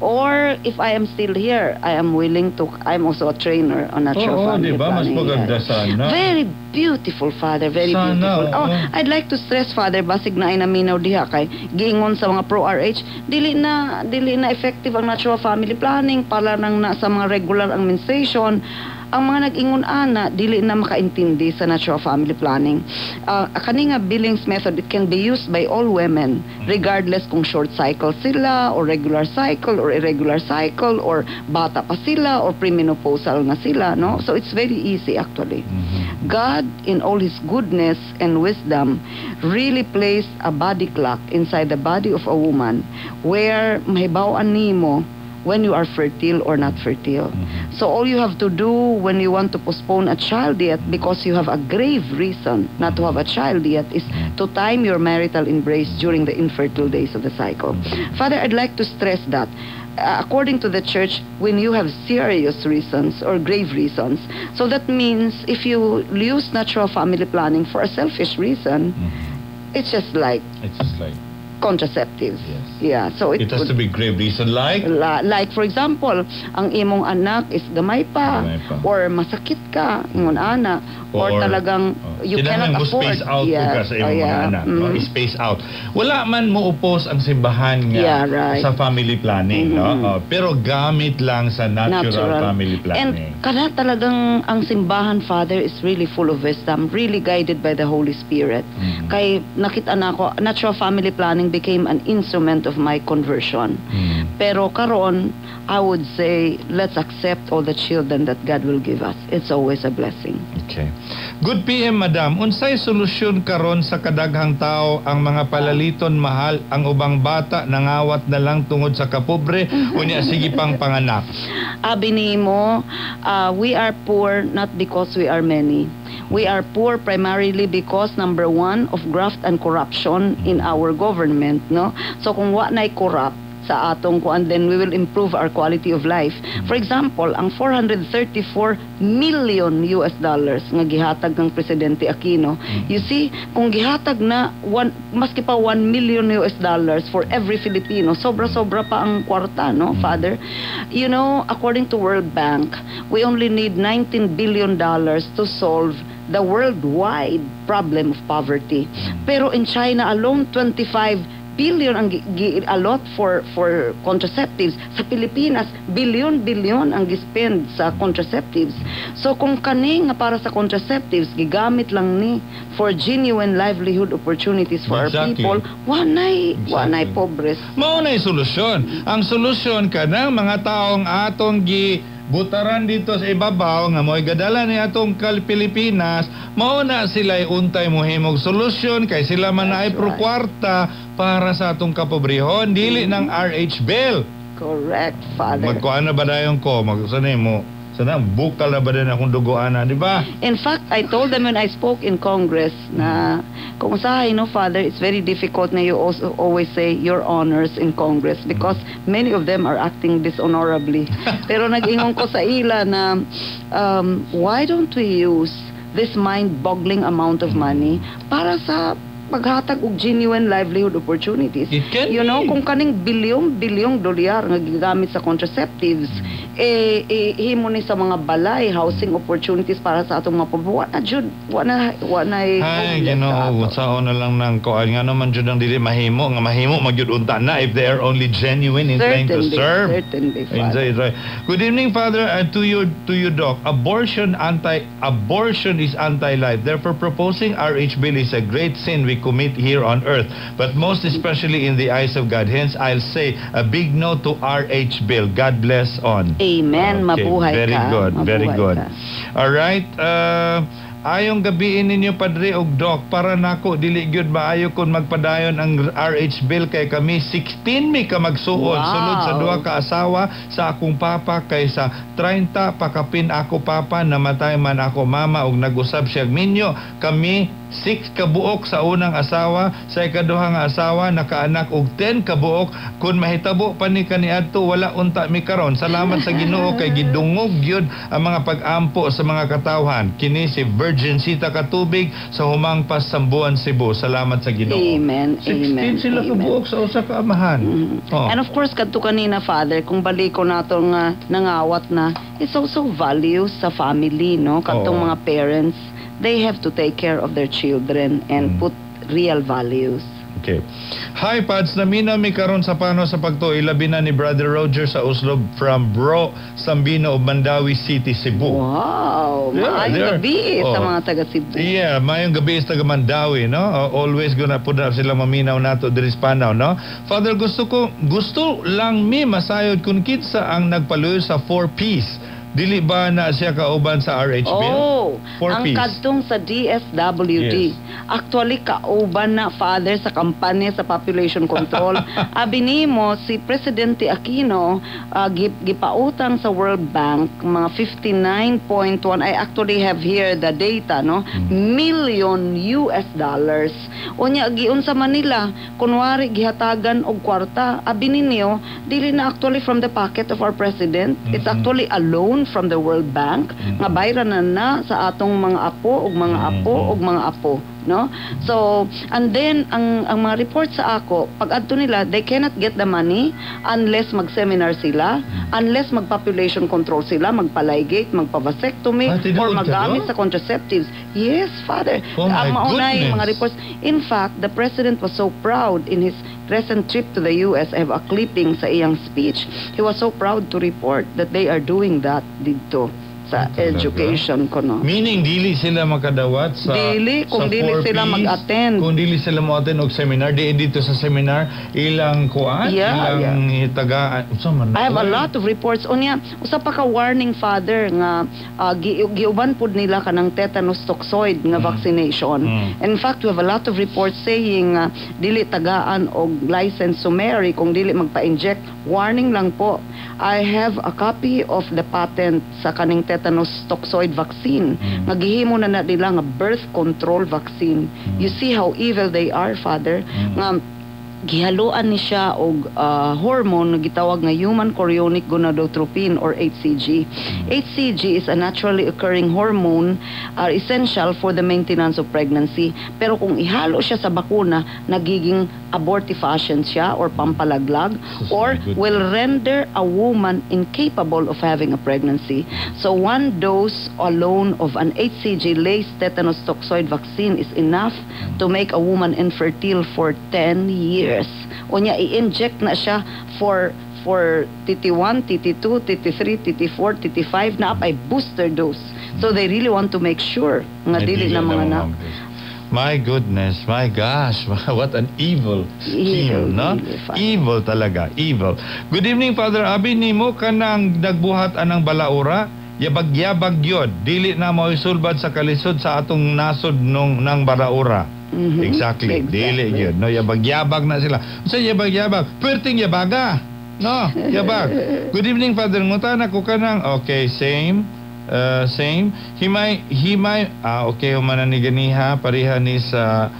Or if I am still here, I am willing to, I'm also a trainer on natural family Di ba? Mas planning. maganda sana. Very beautiful, Father. Very Sana, beautiful. oo. Oh, I'd like to stress, Father, basig naay naminaw diha kay giingon sa mga pro-RH, dili na effective ang natural family planning para nang na sa mga regular ang menstruation. Ang mga nag-ingon ana dili na makaintindi sa natural family planning. Kani nga Billings method, it can be used by all women regardless kung short cycle sila or regular cycle or irregular cycle or bata pa sila or premenopausal na sila, no? So it's very easy, actually. God, in all His goodness and wisdom, really placed a body clock inside the body of a woman where mahibaw-an nimo when you are fertile or not fertile. So all you have to do when you want to postpone a child yet because you have a grave reason not to have a child yet is to time your marital embrace during the infertile days of the cycle. Father, I'd like to stress that according to the church, when you have serious reasons or grave reasons, so that means if you use natural family planning for a selfish reason, it's just like It's just like contraceptives. Yeah, so it, It has to be grave reason like Like for example, ang imong anak is gamay pa, Gamay pa. Or masakit ka, ingon ana, or talagang you kinahanglan cannot mo afford. space out ka sa imong mga anak, no? Space out. Wala man mo oppose ang simbahan nga sa family planning, no? Oh, pero gamit lang sa natural family planning. And kana talagang ang simbahan, Father, is really full of wisdom, really guided by the Holy Spirit. Kay nakita na ako, natural family planning became an instrument of my conversion. Pero karon, I would say, let's accept all the children that God will give us. It's always a blessing. Okay. Good PM, Madam. Unsay solusyon karon sa kadaghang tao ang mga palaliton mahal ang ubang bata nangawat na lang tungod sa kapobre, unya sige pang panganak? Abi nimo, we are poor not because we are many. We are poor primarily because, number one, of graft and corruption in our government, no? So kung wa na'y corrupt sa atong kuan, then we will improve our quality of life. For example, ang 434 million US dollars nga gihatag ng Presidente Aquino. You see, kung gihatag na one, maski pa 1 million US dollars for every Filipino, sobra-sobra pa ang kwarta, no, Father? According to World Bank, we only need $19 billion to solve the worldwide problem of poverty. Pero in China alone, 25 billion ang allot for contraceptives. Sa Pilipinas, billion-billion ang gispend sa contraceptives. So kung kani nga para sa contraceptives gigamit lang ni for genuine livelihood opportunities for our people, wanay pobres. Mao na solusyon. Ang solusyon kanang mga taong atong gi butaran dito sa ibabaw nga mo'y gadala ni atong kal Pilipinas, mao na sila untay mohimog solusyon kay sila man ay That's pro right. kwarta para sa atong kapobrehon, dili ng RH bill. Correct, Father. Magkuan na ba dayon ko? Mag sanay mo. Sana bukal na ba din akong dugoana, di ba? In fact, I told them when I spoke in Congress na Kung usahay, no, Father, it's very difficult na you also always say "Your Honors" in Congress because many of them are acting dishonorably. Pero nag-ingon ko sa ila na why don't we use this mind-boggling amount of money para sa paghatag og genuine livelihood opportunities? It can be. Kung kaning bilyong-bilyong dolyar nga gigamit sa contraceptives, eh, himo ni sa mga balay, housing opportunities para sa atong mga pobre, wa na jud, wa na Ay, homeless sa Ginoo, ato. Sao na lang nang kuan nga naman jud ang dili mahimo nga mahimo magyud unta na if they are only genuine in trying to Certainly, serve. Certainly, Father. Indeed, right. Good evening, Father, and to you, Doc. Abortion is anti-life. Therefore, proposing RH bill is a great sin we commit here on earth, but most especially in the eyes of God. Hence, I'll say a big no to RH bill. God bless on. Amen. Okay, Mabuhay very ka. good, very Mabuhay good. ka. All right. Ayong gabiin ninyo, Padre ug Doc, para nako dili gyud maayo kung magpadayon ang RH bill kay kami 16 mi ka magsuon sulod sa duha ka asawa sa akong papa kay sa 30 pakapin ako papa. Namatay man ako mama ug nag-usab siya minyo kami 6 kabuok sa unang asawa. Sa ikaduha nga asawa nakaanak og 10 kabuok. Kung mahitabo pa ni kaniadto, wala unta mi karon. Salamat sa Ginoo kay gidungog gyud ang mga pag-ampo sa mga katawhan. Kini si Virgin Sita Katubig sa Humangpas, Sambuan, Cebu. Salamat sa Ginoo. Amen. 16 Amen. sila Amen. kabuok sa usa ka amahan. Oh. And of course, kadto kanina, Father, kung baliko nato nga nangawat na, it's also values sa family, no? Kadtong mga parents, they have to take care of their children and put real values. Okay. Hi, Pads. Naminaw mi karon sa pano sa pagtuo, ilabi na ni Brother Roger sa Oslo, from Bro Sambino of Mandaue City, Cebu. Wow! Yeah, Maayong gabi sa mga taga Cebu. Yeah, mayong gabi sa taga Mandaue, no? Always gonna put up sila maminaw nato diri sa Panaw, no? Father, gusto lang mi masayod kung kinsa ang nagpaluyo sa 4 Ps. Dili ba na siya kauban sa RH bill? Oh, Four ang Ps. kadtong sa DSWD. Actually, kauban na, Father, sa kampanya sa population control. Abi nimo si Presidente Aquino gipautang sa World Bank mga 59.1, I actually have here the data, no, million US dollars. Unya giunsa man nila, kunwari gihatagan og kwarta. Abi ninyo, dili na actually from the pocket of our president. It's actually a loan from the World Bank nga bayran na na sa atong mga apo ug mga apo ug mga apo, no? So and then ang mga report sa ako, pag adto nila, they cannot get the money unless mag-seminar sila, unless mag-population control sila, magpa-ligate, magpa-vasectomy Ah, tinuod or ka, magamit no? sa contraceptives. Yes, Father. Oh my Ang maunay goodness. mga reports. In fact, the president was so proud in his recent trip to the US. I have a clipping sa iyang speech. He was so proud to report that they are doing that didto sa Ah, talaga? education ko, no? Meaning dili sila makadawat sa Dili, kung sa dili 4 sila Ps, mag-attend. kung dili sila mo-attend og seminar, di dito sa seminar ilang kuan, ilang tagaan unsa man na, I have a oy? Lot of reports. Unya, usa pa ka warning, Father, nga giuban pud nila kanang tetanus toxoid nga vaccination. In fact, we have a lot of reports saying dili tagaan og license to marry kung dili magpa-inject. Warning lang po. I have a copy of the patent sa kaning tetanus toxoid vaccine. Nga gihimo na na nila nga birth control vaccine. You see how evil they are, Father. Nga gihaluan ni siya og hormone nga gitawag nga human chorionic gonadotropin or HCG. HCG is a naturally occurring hormone are essential for the maintenance of pregnancy. Pero kung ihalo siya sa bakuna, nagiging abortifacient siya or pampalaglag Sus, or my goodness. Will render a woman incapable of having a pregnancy. So one dose alone of an HCG laced tetanus toxoid vaccine is enough to make a woman infertile for 10 years. Unya i-inject na siya for TT1, TT2, TT3, TT4, TT5 na ay booster dose. So they really want to make sure nga dili na mga anak. My goodness, my gosh, what an evil scheme, Evil, no? Evil, Father. Evil talaga, evil. Good evening, Father Abi, nimo kanang nagbuhat anang balaura, yabag-yabag yun. Dili na moisulbad sa kalisod sa atong nasod nung nang balaura. Exactly. Dili yun. No, yabag-yabag na sila. Unsa yabag-yabag? Perting yabaga. No, yabag. Good evening, Father. Ngutana ko kanang, okay, same. Same. Himay, himay, ah, okay, humana ni ganiha, pareha ni sa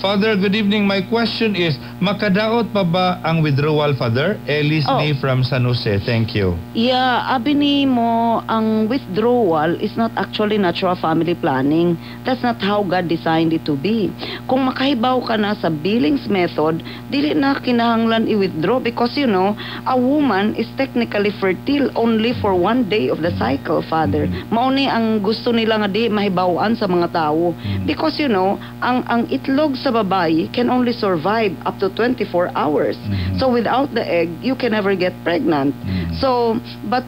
Father, good evening. My question is, makadaot pa ba ang withdrawal, Father? Ellis ni from San Jose. Thank you. Yeah, abi nimo, ang withdrawal is not actually natural family planning. That's not how God designed it to be. Kung makahibaw ka na sa Billings method, dili na kinahanglan i-withdraw because a woman is technically fertile only for one day of the cycle, Father. Mao ni ang gusto nila nga di mahibaw-an sa mga tao. Because ang itlog sa babae can only survive up to 24 hours. So without the egg, you can never get pregnant. So, but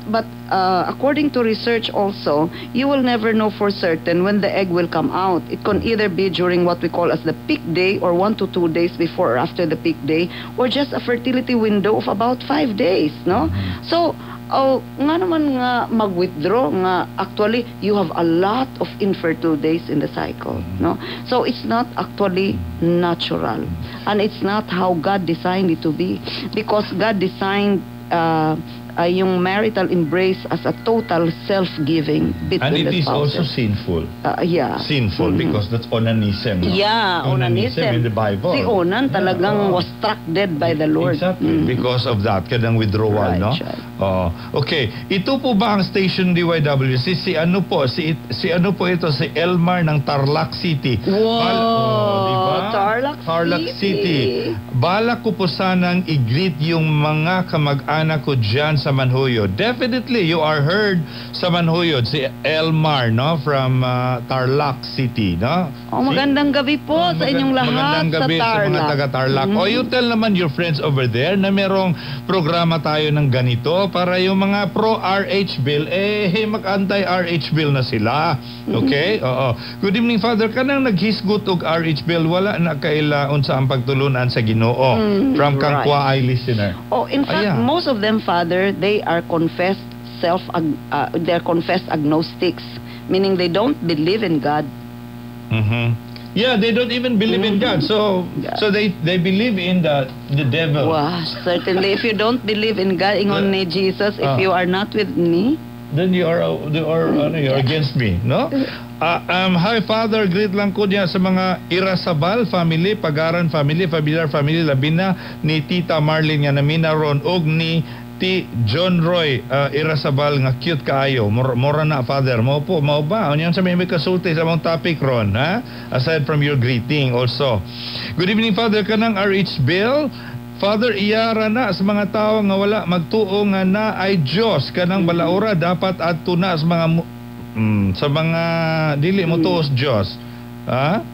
according to research also, you will never know for certain when the egg will come out. It can either be during what we call as the peak day or 1 to 2 days before or after the peak day, or just a fertility window of about 5 days, no? So, oh, nga naman nga mag-withdraw nga actually you have a lot of infertile days in the cycle, no? So it's not actually natural and it's not how God designed it to be because God designed yung marital embrace as a total self-giving between And it the is also spouses. Sinful. Yeah. Sinful because that's onanism, no? Yeah, onanism. In the Bible. Si Onan talagang Oo. Was struck dead by the Lord. Exactly. Because of that, kanang withdrawal, no? Oo. Okay. Ito po ba ang station DYWC? Si ano po? Si ano po ito? Si Elmar ng Tarlac City. Wow! Oh, di ba? Tarlac Tarlac City. City. Balak ko po sanang i-greet yung mga kamag-anak ko dyan sa Manjuyod. Definitely, you are heard sa Manjuyod. Si Elmar, no? From Tarlac City, no? Oh, magandang gabi po Oh, sa inyong lahat magandang gabi sa sa, mga Tarlac. Taga Tarlac. O you tell naman your friends over there na merong programa tayo ng ganito para yung mga pro-RH bill, eh, mag-anti-RH bill na sila. Okay? Oo. Good evening, Father. Kanang naghisgot og RH bill, wala na kaila unsa ang pagtulunan sa Ginoo. From Kangkwaay listener. Oh, in fact, Ayan. Most of them, Father, they're confessed agnostics, meaning they don't believe in God. Yeah, they don't even believe in God. So so they believe in the devil. Wow, certainly. If you don't believe in God, ingon ni Jesus, if you are not with me, Then you are ano, you are against me, no? Hi Father, greet lang ko niya sa mga Irasabal family, Pagaran family, Familiar family, labi na ni Tita Marlene nga namina ron og ni Ti John Roy Irasabal nga cute kaayo. Mora na, Father. Mao po, mao ba? Unya sa may kasulti sa among topic ron, ha? Aside from your greeting also. Good evening, Father, kanang RH Bill. Father, iyara na sa mga tao nga wala magtuo nga na ay Dios kanang balaura dapat adto na sa mga sa mga dili mo tuo sa Dios. Ha?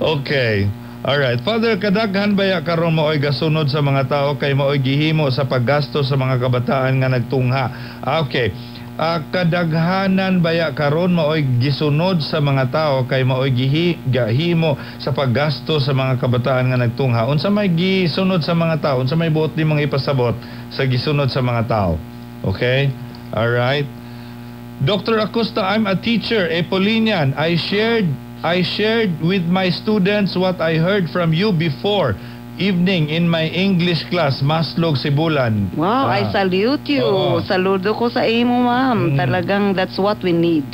Okay. Alright. Father, kadaghan baya karon maoy gasunod sa mga tao kay maoy gihimo sa paggasto sa mga kabataan nga nagtungha? Ah, okay. Ah, kadaghanan baya karon maoy gisunod sa mga tao kay maoy gahimo sa paggasto sa mga kabataan nga nagtungha? Unsa may gisunod sa mga tao? Unsa may buot ni mga ipasabot sa gisunod sa mga tao? Okay? Alright. Dr. Acosta, I'm a teacher, a Paulinian. I shared with my students what I heard from you before evening in my English class, Maslog Sibulan. Wow, I salute you. Oo. Saludo ko sa imo, ma'am. Talagang that's what we need.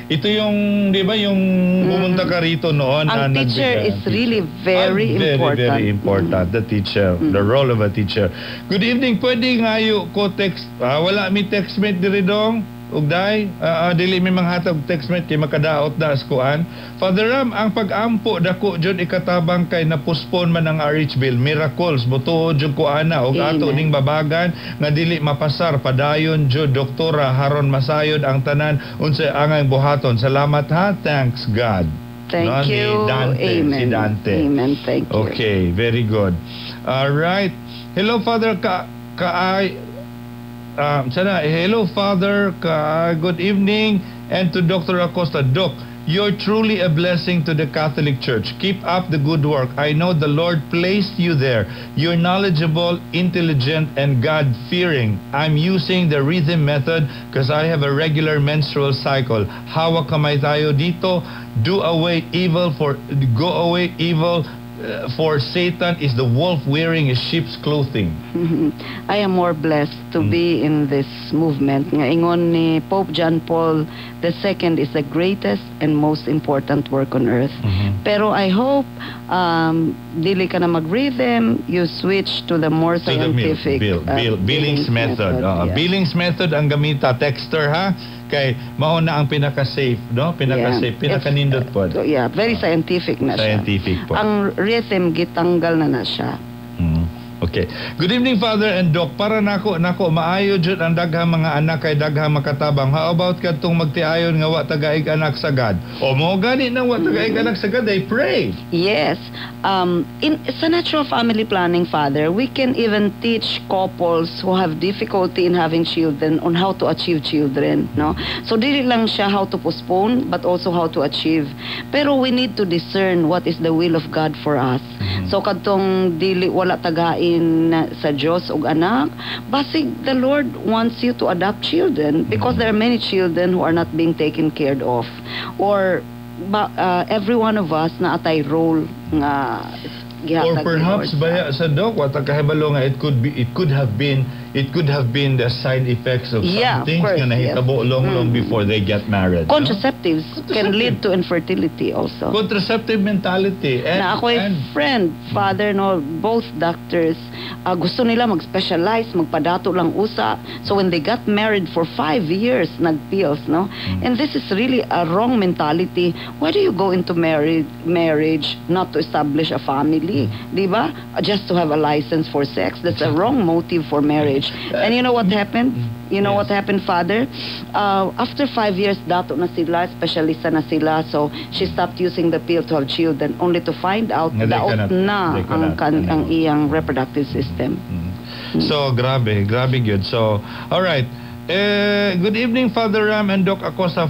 Ito yung, di ba, yung pumunta ka rito noon Ang na teacher nagbigay- is really very Ah, very, important. very important. The teacher. The role of a teacher. Good evening. Pwede ngayo ko text. Ah, wala mi textmate diri dong. Ugday, dili mi manghatag og textmate kay makadaot na askuan. Father Ram, ang pag-ampo dako jud ikatabang kay napospon man ang RH bill. Miracles, butuo jud ko ana og ato Amen. ning babagan nga dili mapasar padayon jud, doktora, haron masayod ang tanan unsay angay buhaton. Salamat ha. Thanks God. Thank No, ni you. Dante, Amen. si Dante. Amen. Thank you. Okay, very good. All right. Hello, Father, ka kaay sana hello, Father, ka good evening and to Dr. Acosta. Doc, you're truly a blessing to the Catholic Church. Keep up the good work. I know the Lord placed you there. You're knowledgeable, intelligent, and God-fearing. I'm using the rhythm method because I have a regular menstrual cycle. Hawak kamay tayo dito. Do away evil for go away evil. For Satan is the wolf wearing a sheep's clothing. I am more blessed to be in this movement. Nga ingon ni Pope John Paul II is the greatest and most important work on earth. Pero I hope dili ka na mag-rhythm, you switch to the more To the scientific Billings method. Billings method ang gamita, texter, ha. Kay mao na ang pinaka-safe, no? Pinaka-safe, pinaka-nindot po. Yeah, very scientific na siya. Scientific po. Ang rhythm gitanggal na na siya. Okay. Good evening, Father and Doc. Para nako maayo jud ang daghang mga anak kay daghang makatabang. How about kadtong magtiayon nga wa tagaig anak sa God? O mo gani nang wa tagaig anak sa God, they pray. Yes. In sa natural family planning, Father, we can even teach couples who have difficulty in having children on how to achieve children, no? So dili lang siya how to postpone, but also how to achieve. Pero we need to discern what is the will of God for us. So kadtong dili wala tagain sa Dios og anak, basig the Lord wants you to adopt children because there are many children who are not being taken care of. Or ba, every one of us naa tay role nga gihatag Or ni perhaps Lord. Baya sa Doc, wa ta kahibalo nga it could have been the side effects of some Yeah, of things course, nga nahitabo long long before they get married, no? Contraceptives can Contraceptive. Lead to infertility also. Contraceptive mentality and Na ako and friend, Father, no, both doctors, gusto nila mag-specialize, magpadato lang usa. So when they got married, for 5 years, nag-pills, no? And this is really a wrong mentality. Why do you go into marriage not to establish a family? Di ba? Just to have a license for sex. That's a wrong motive for marriage. And you know what happened? You know Yes. what happened, Father? After 5 years, dato na sila, specialista na sila. So, she stopped using the pill to have children, only to find out Nga they daot na they ang, cannot, ang ano. Iyang reproductive system. So, grabe, grabe good. So, all right. Eh, good evening, Father Ram and Doc Acosta.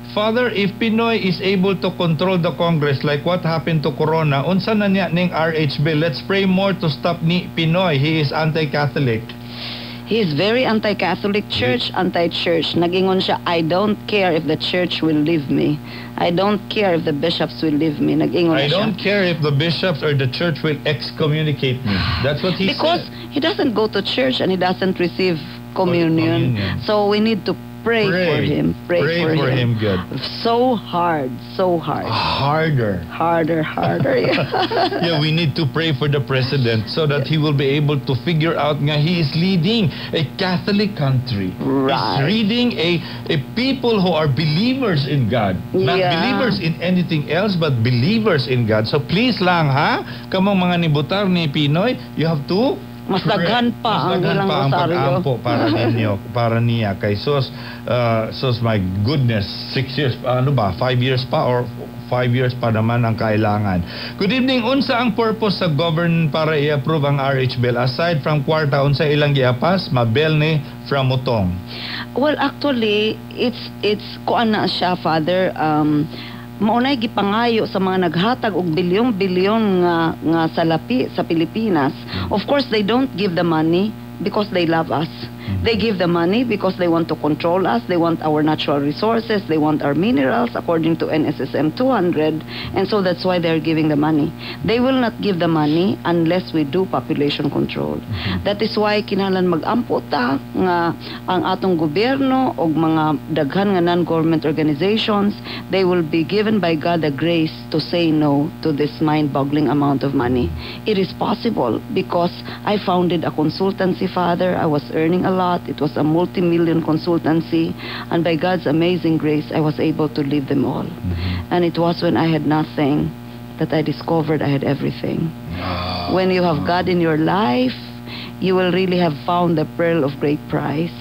Father, if PNoy is able to control the Congress like what happened to Corona, unsa na niya ning RH bill? Let's pray more to stop ni PNoy. He is anti-Catholic. He is very anti-Catholic Church, anti-church. Nagingon siya, "I don't care if the church will leave me. I don't care if the bishops will leave me." Nagingon "I na siya. Don't care if the bishops or the church will excommunicate me." That's what he Because said. He doesn't go to church and he doesn't receive communion. Communion. So we need to pray for him. Pray, Pray for for him. Him, good. So hard, so hard. Harder. Harder, harder. Yeah. Yeah, we need to pray for the president so that he will be able to figure out nga he is leading a Catholic country. He's leading a people who are believers in God. Not believers in anything else, but believers in God. So please lang ha, kamong mga nibutar ni PNoy, you have to Mas daghan pa Mas ang daghan ilang pa ang rosaryo. Pag-ampo para ninyo, para niya. Kay sus, sus my goodness, 6 years, ano ba, 5 years pa or 5 years pa naman ang kailangan. Good evening, unsa ang purpose sa govern para i-approve ang RH bill? Aside from kwarta, unsa ilang giapas? Mabel ni from Mutong. Well, actually, it's kuan na siya, Father, maunay gipangayo sa mga naghatag og bilyong-bilyon nga salapi sa Pilipinas. Of course, they don't give the money because they love us. They give the money because they want to control us. They want our natural resources. They want our minerals according to NSSM 200. And so that's why they're giving the money. They will not give the money unless we do population control. That is why kinahanglan mag-ampo ta nga ang atong gobyerno og mga daghan nga non-government organizations, they will be given by God the grace to say no to this mind-boggling amount of money. It is possible because I founded a consultancy, Father. I was earning a lot. It was a multi-million consultancy. And by God's amazing grace, I was able to leave them all. And it was when I had nothing that I discovered I had everything. When you have God in your life, you will really have found the pearl of great price.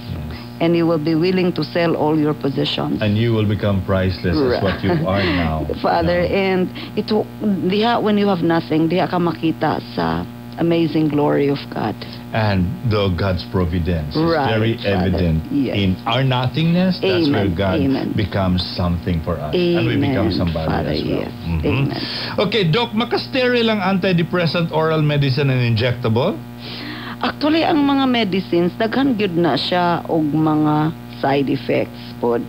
And you will be willing to sell all your possessions. And you will become priceless as what you are now. Father, and ito, diha when you have nothing, diha ka makita sa amazing glory of God. And the God's providence is very Father. Evident in our nothingness. That's where Amen. God Amen. Becomes something for us. And we become Amen, somebody Father, as well. Yes. Amen. Okay, Doc, makasteril ang antidepressant oral medicine and injectable? Actually, ang mga medicines, daghan gyud na siya og mga side effects pod.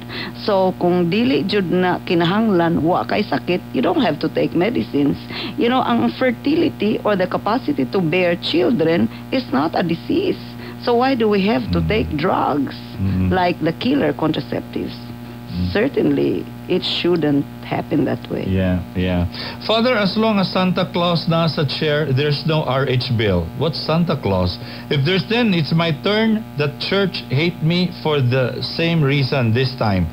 So kung dili jud na kinahanglan, wa kay sakit, you don't have to take medicines. Ang fertility or the capacity to bear children is not a disease. So why do we have to take drugs like the killer contraceptives? Certainly, it shouldn't happen that way. Yeah. Father, as long as Santa Claus nasa chair, there's no RH bill. What's Santa Claus? If there's then, it's my turn. The church hate me for the same reason this time.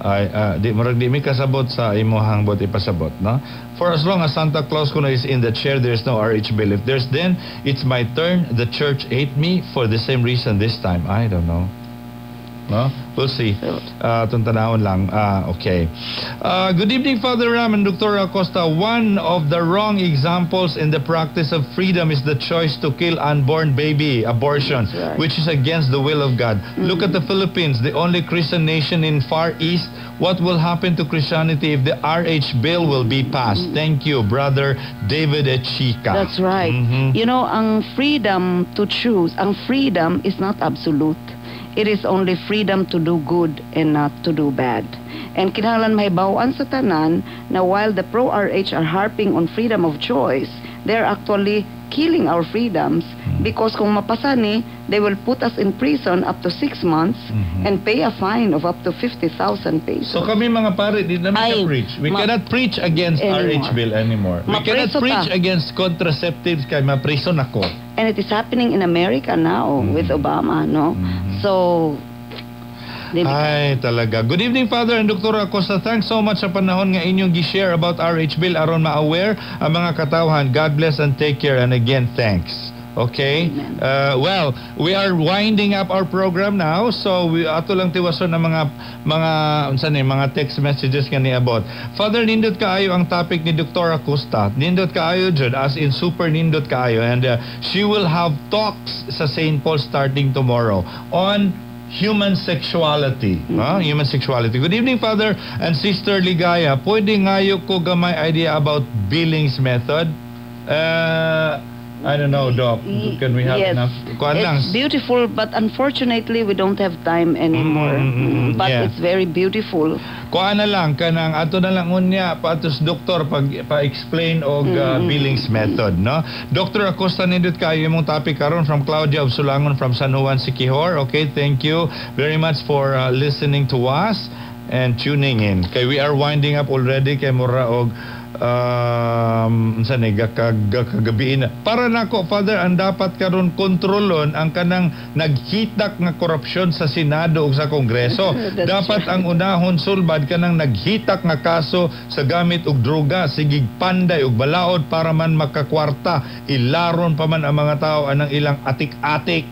Ay, di murag di mi kasabot sa imuhang buot ipasabot, no? For as long as Santa Claus kuno is in the chair, there's no RH bill. If there's then, it's my turn. The church hate me for the same reason this time. I don't know. No? We'll see. Atong tanawon lang. Okay. Good evening, Father Ram and Dr. Acosta. One of the wrong examples in the practice of freedom is the choice to kill unborn baby, abortion, That's right. which is against the will of God. Look at the Philippines, the only Christian nation in Far East. What will happen to Christianity if the RH bill will be passed? Thank you, Brother David Echica. That's right. Ang freedom to choose, ang freedom is not absolute. It is only freedom to do good and not to do bad. And kinahanglan mahibaw-an sa tanan na while the pro-RH are harping on freedom of choice, they're actually killing our freedoms because kung mapasa ni, they will put us in prison up to 6 months and pay a fine of up to 50,000 pesos. So kami mga pare, di namin Ay, ka-preach. We cannot preach against anymore. RH bill anymore. We cannot Mapreso preach ta. Against contraceptives kay mapriso nako. And it is happening in America now with Obama, no? Mhm. So, di ba? Ay, talaga. Good evening, Father and Dr. Acosta. Thanks so much sa panahon nga inyong gi-share about RH bill aron ma-aware ang mga katawhan. God bless and take care. And again, thanks. Okay? Amen. Well, we are winding up our program now. So, we ato lang tiwason ang mga unsa ni mga text messages nga niabot. Father, nindot kaayo ang topic ni Dr. Acosta. Nindot kaayo jud, as in super nindot kaayo, and she will have talks sa St. Paul starting tomorrow on human sexuality. Ah, human sexuality. Good evening, Father and Sister Ligaya. Pwede ngayo ko gamay idea about Billings method? I don't know, Doc. Can we have Yes. enough? Kuan lang. It's beautiful, but unfortunately, we don't have time anymore. But it's very beautiful. Kuan na lang kanang ato na lang unya paatos doktor pag pa-explain og Billings method, no? Dr. Acosta, nindot kayo imong topic karon, from Claudia of Sulangon from San Juan, Siquijor. Okay, thank you very much for listening to us and tuning in. Kay we are winding up already kay mura og unsa ni gakagabiin na. Para nako, Father, ang dapat karon kontrolon ang kanang naghitak nga korupsyon sa Senado ug sa Kongreso. That's Dapat right. ang unahon sulbad kanang naghitak nga kaso sa gamit og droga, sigig panday og balaod para man makakwarta, ilaron pa man ang mga tao anang ilang atik-atik.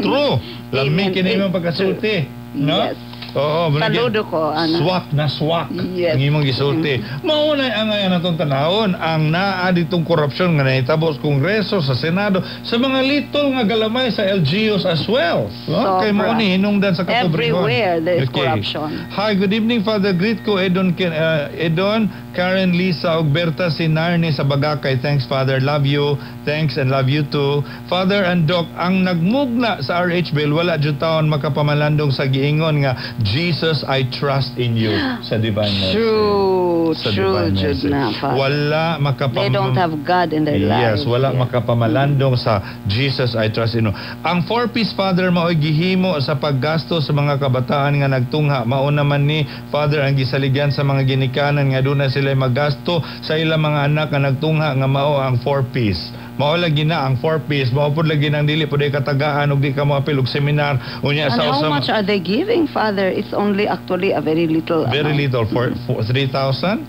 True. Lami Amen. kini imong pagkasulti, no? Yes. Oo, Saludo ko, ana. Swak na swak. Yes. Ang imong gisulti. Mao na ang ngayon atong tanawon ang naa ditong korupsyon nga nahitabo sa Kongreso, sa Senado, sa mga little nga galamay sa LGUs as well. No? Kay mao Sobra. ni hinungdan sa katubrigon. Everywhere there is corruption. Hi, good evening, Father. Greet ko Edon, Edon, Karen, Lisa, ug Berta Sinarni sa Bagakay. Thanks, Father. Love you. Thanks and love you too. Father and Doc, ang nagmugna sa RH bill, wala jud taon makapamalandong sa giingon nga, "Jesus, I trust in you," sa Divine Mercy. True, Sa true, Divine jud Mercy. Na, Father. Wala makapam They don't have God in their Yes, lives. Wala makapamalandong sa "Jesus, I trust in you." Ang four-piece, Father, mao'y gihimo sa paggasto sa mga kabataan nga nagtungha. Mao naman ni, Father, ang gisaligyan sa mga ginikanan nga doon na sila magasto sa ilang mga anak nga nagtungha nga mao ang four-piece. Mao lagi na ang four-piece, mao pud lagi nang dili pud katagaan ug di ka moapil og seminar unya And sa how usa much are they giving, Father? It's only actually a very little Very amount. Little for 3,000.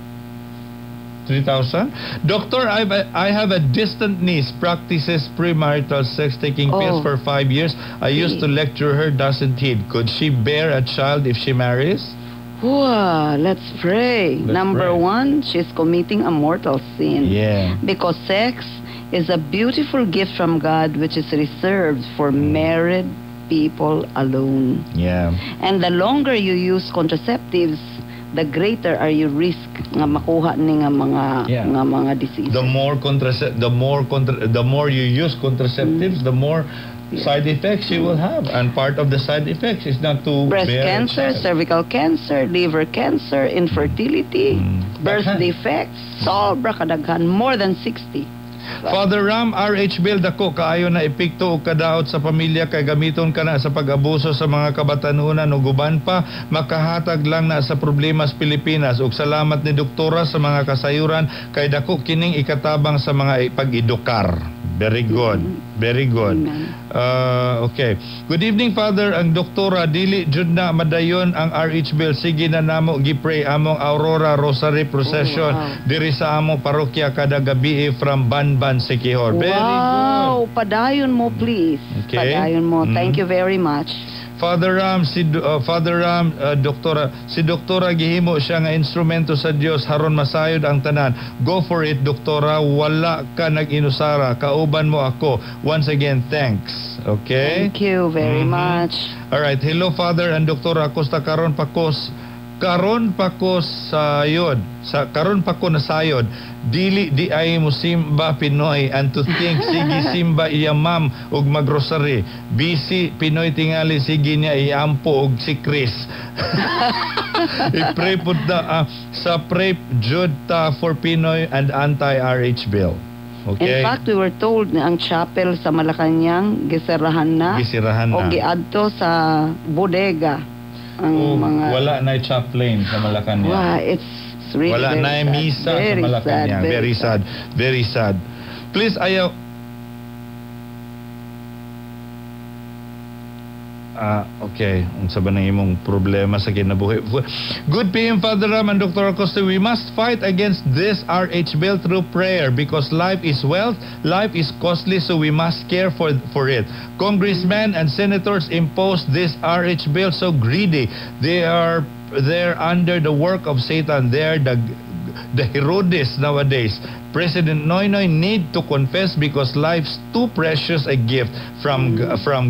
3,000. Doctor, I have a distant niece practices premarital sex, taking pills for 5 years. I used to lecture her, doesn't heed. Could she bear a child if she marries? Wow, let's pray. Let's Number pray. one, she's committing a mortal sin. Because sex is a beautiful gift from God which is reserved for married people alone. And the longer you use contraceptives, the greater are your risk nga makuha ni nga mga nga mga diseases. The more you use contraceptives, the more Side effects you will have, and part of the side effects is not to Breast bear a cancer, child. Cervical cancer, liver cancer, infertility, birth Daghan. Defects, sobra kadaghan, more than 60. Father Ram, RH Bill dako kaayo na epekto og kadaot sa pamilya kay gamiton kana sa pag-abuso sa mga kabatanunan ug uban pa, makahatag lang na sa problema sa Pilipinas. Ug salamat ni doktora sa mga kasayuran kay dako kining ikatabang sa mga pag-edukar. Very good. Very good. Amen. Okay. Good evening, Father. Ang doktora, dili jud na madayon ang RH Bill. Sige na namo gi-pray among Aurora Rosary Procession diri sa among parokya kada gabi from Banban, Siquijor. Very good. Padayon mo, please. Okay. Padayon mo. Thank you very much. Father Ram, si Father Ram, doktora, si doktora gihimo siya nga instrumento sa Dios haron masayod ang tanan. Go for it, doktora. Wala ka nag-inusara. Kauban mo ako. Once again, thanks. Okay? Thank you very much. All right. Hello, Father and Doktora Acosta. Karon pa ko sayod sa karon pa ko nasayod, dili di ay mo simba Pinoy, and to think sige simba iya ma'am ug magrosary busy Pinoy, tingali sige niya iampo og si Chris. I-pray pud ta sa pray jud ta for Pinoy and anti-RH bill, okay. In fact, we were told na ang chapel sa Malacanang giserahan na Gisirahan o na. Giadto sa bodega ang Oh, mga wala na chaplain sa Malacanang. Wow, it's really Wala very na sad. Misa sa Very Malacanang. sad. Very sad. Very sad. Please, ayaw. Ah, okay. Unsa ba nang imong problema sa kinabuhi? Good PM, Father Ram and Dr. Acosta. We must fight against this RH bill through prayer because life is wealth, life is costly, so we must care for it. Congressmen and senators impose this RH bill so greedy. They're under the work of Satan. They're the Herodes nowadays. President Noynoy need to confess because life's too precious a gift from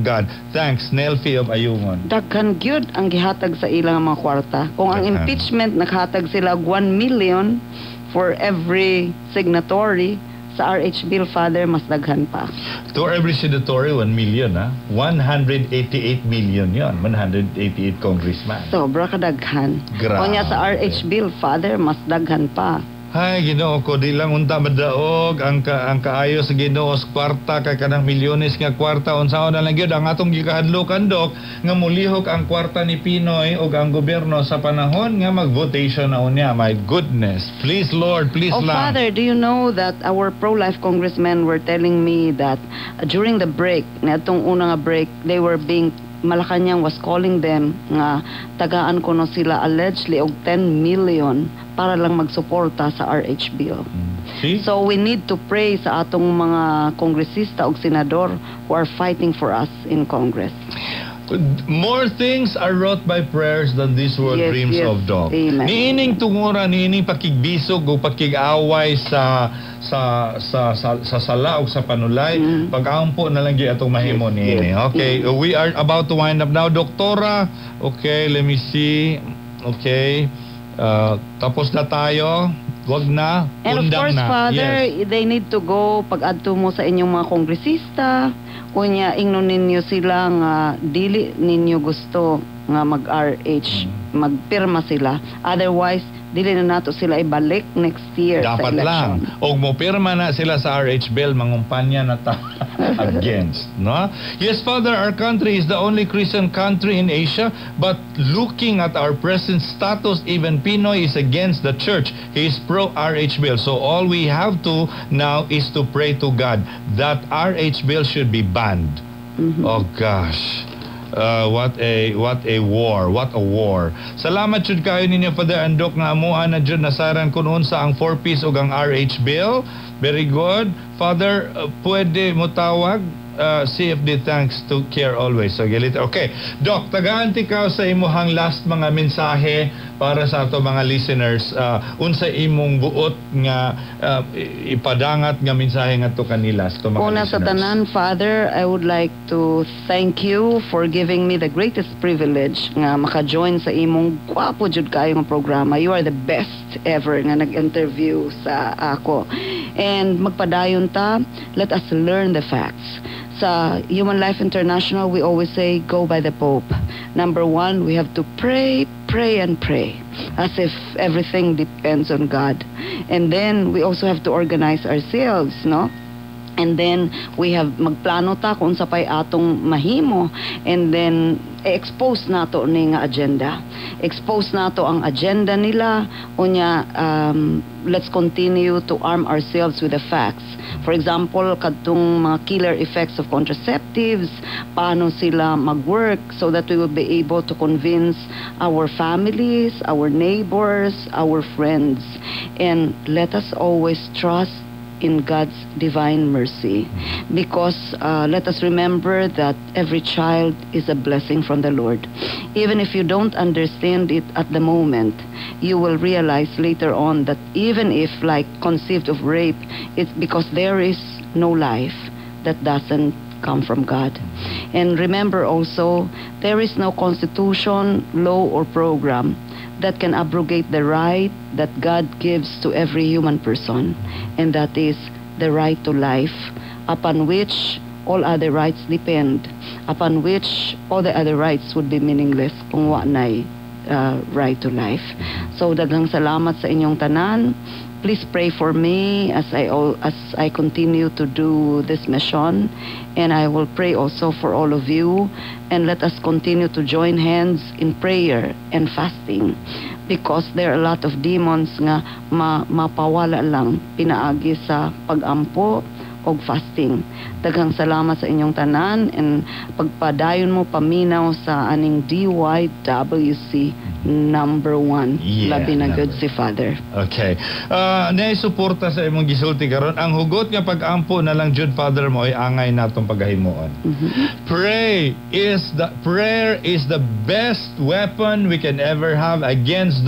God. Thanks, Nelfi of Ayungon. Daghan gyud ang gihatag sa ilang mga kwarta. Kung ang Daghan. Impeachment naghatag sila og 1 million for every signatory, sa RH bill, Father, mas daghan pa. To every signatory, 1 million, ha? 188 million yon. 188 congressman. Sobra kadaghan. Grabe. Unya sa RH bill, Father, mas daghan pa. Hay, Ginoo ko, di lang unta madaog ang kaayo sa Ginoo sa kwarta kay kanang milyones nga kwarta, unsaon na lang gyud ang atong gikahadlokan, dok, nga mulihok ang kwarta ni Pinoy ug ang gobyerno sa panahon nga mag-votation na unya. My goodness, please Lord, please Oh, lang. Father, do you know that our pro-life congressmen were telling me that during the break, natong una nga break, they were being Malacanang was calling them nga tagaan kuno sila allegedly og 10 million para lang magsuporta sa RH bill. See? So we need to pray sa atong mga kongresista ug senador who are fighting for us in Congress. More things are wrought by prayers than this world dreams of, dog. Amen. Niining tungura, niining pakigbisog o pakig-away sa sala o sa panulay, pag-ampo na lang gyud atong mahimo niini. Okay, we are about to wind up now. Doktora, okay, let me see. Okay. Tapos na tayo. Wag na. And of Undang course, na. Father, they need to go pag-adto mo sa inyong mga kongresista, kunya ingnon ninyo sila nga dili ninyo gusto nga mag-RH, magpirma sila. Otherwise, dili na nato sila ibalik next year sa Dapat election. lang. Og mo pirma na sila sa RH bill, mangumpanya na ta against, no? Yes, Father, our country is the only Christian country in Asia, but looking at our present status, even Pinoy is against the church. He is pro RH bill. So all we have to now is to pray to God that RH bill should be banned. Oh gosh. What a war, what a war. Salamat jud kayo ninyo, Father and Dok, nga amuan na jud nasaran kun unsa ang 4 Ps ug ang RH bill. Very good. Father, pwede mo tawag CFD, thanks to care always. So, gilit. Okay. Doc, tagaan ka sa imuhang last mga mensahe para sa ato mga listeners. Unsa imong buot nga ipadangat nga mensahe ngadto kanila sa ato mga Una sa listeners? Tanan, Father, I would like to thank you for giving me the greatest privilege nga maka-join sa imong gwapo jud kayo nga programa. You are the best ever nga nag-interview sa ako. And magpadayon ta, let us learn the facts. Sa Human Life International, we always say, go by the Pope. Number one, we have to pray, pray, and pray, as if everything depends on God. And then we also have to organize ourselves, no? And then we have magplano ta kung unsa pay atong mahimo, and then expose nato ni nga agenda. Expose nato ang agenda nila unya, let's continue to arm ourselves with the facts. For example, kadtong mga killer effects of contraceptives, paano sila mag-work, so that we will be able to convince our families, our neighbors, our friends. And let us always trust in God's divine mercy, because let us remember that every child is a blessing from the Lord. Even if you don't understand it at the moment, you will realize later on that even if, like, conceived of rape, it's because there is no life that doesn't come from God. And remember also, there is no constitution, law, or program that can abrogate the right that God gives to every human person, and that is the right to life, upon which all other rights depend, upon which all the other rights would be meaningless kung wa na'y right to life. So daghang salamat sa inyong tanan. Please pray for me as I continue to do this mission, and I will pray also for all of you, and let us continue to join hands in prayer and fasting, because there are a lot of demons nga mapawala lang pinaagi sa pagampo og fasting. Daghang salamat sa inyong tanan, and pagpadayon mo paminaw sa aning DYWC number one. Yeah, Labi na number good si Father. Okay. Naay suporta sa imong gisulti karon. Ang hugot nga pag-ampo na lang jud, Father, mo ay angay natong pagahimuon. Pray is the prayer is the best weapon we can ever have against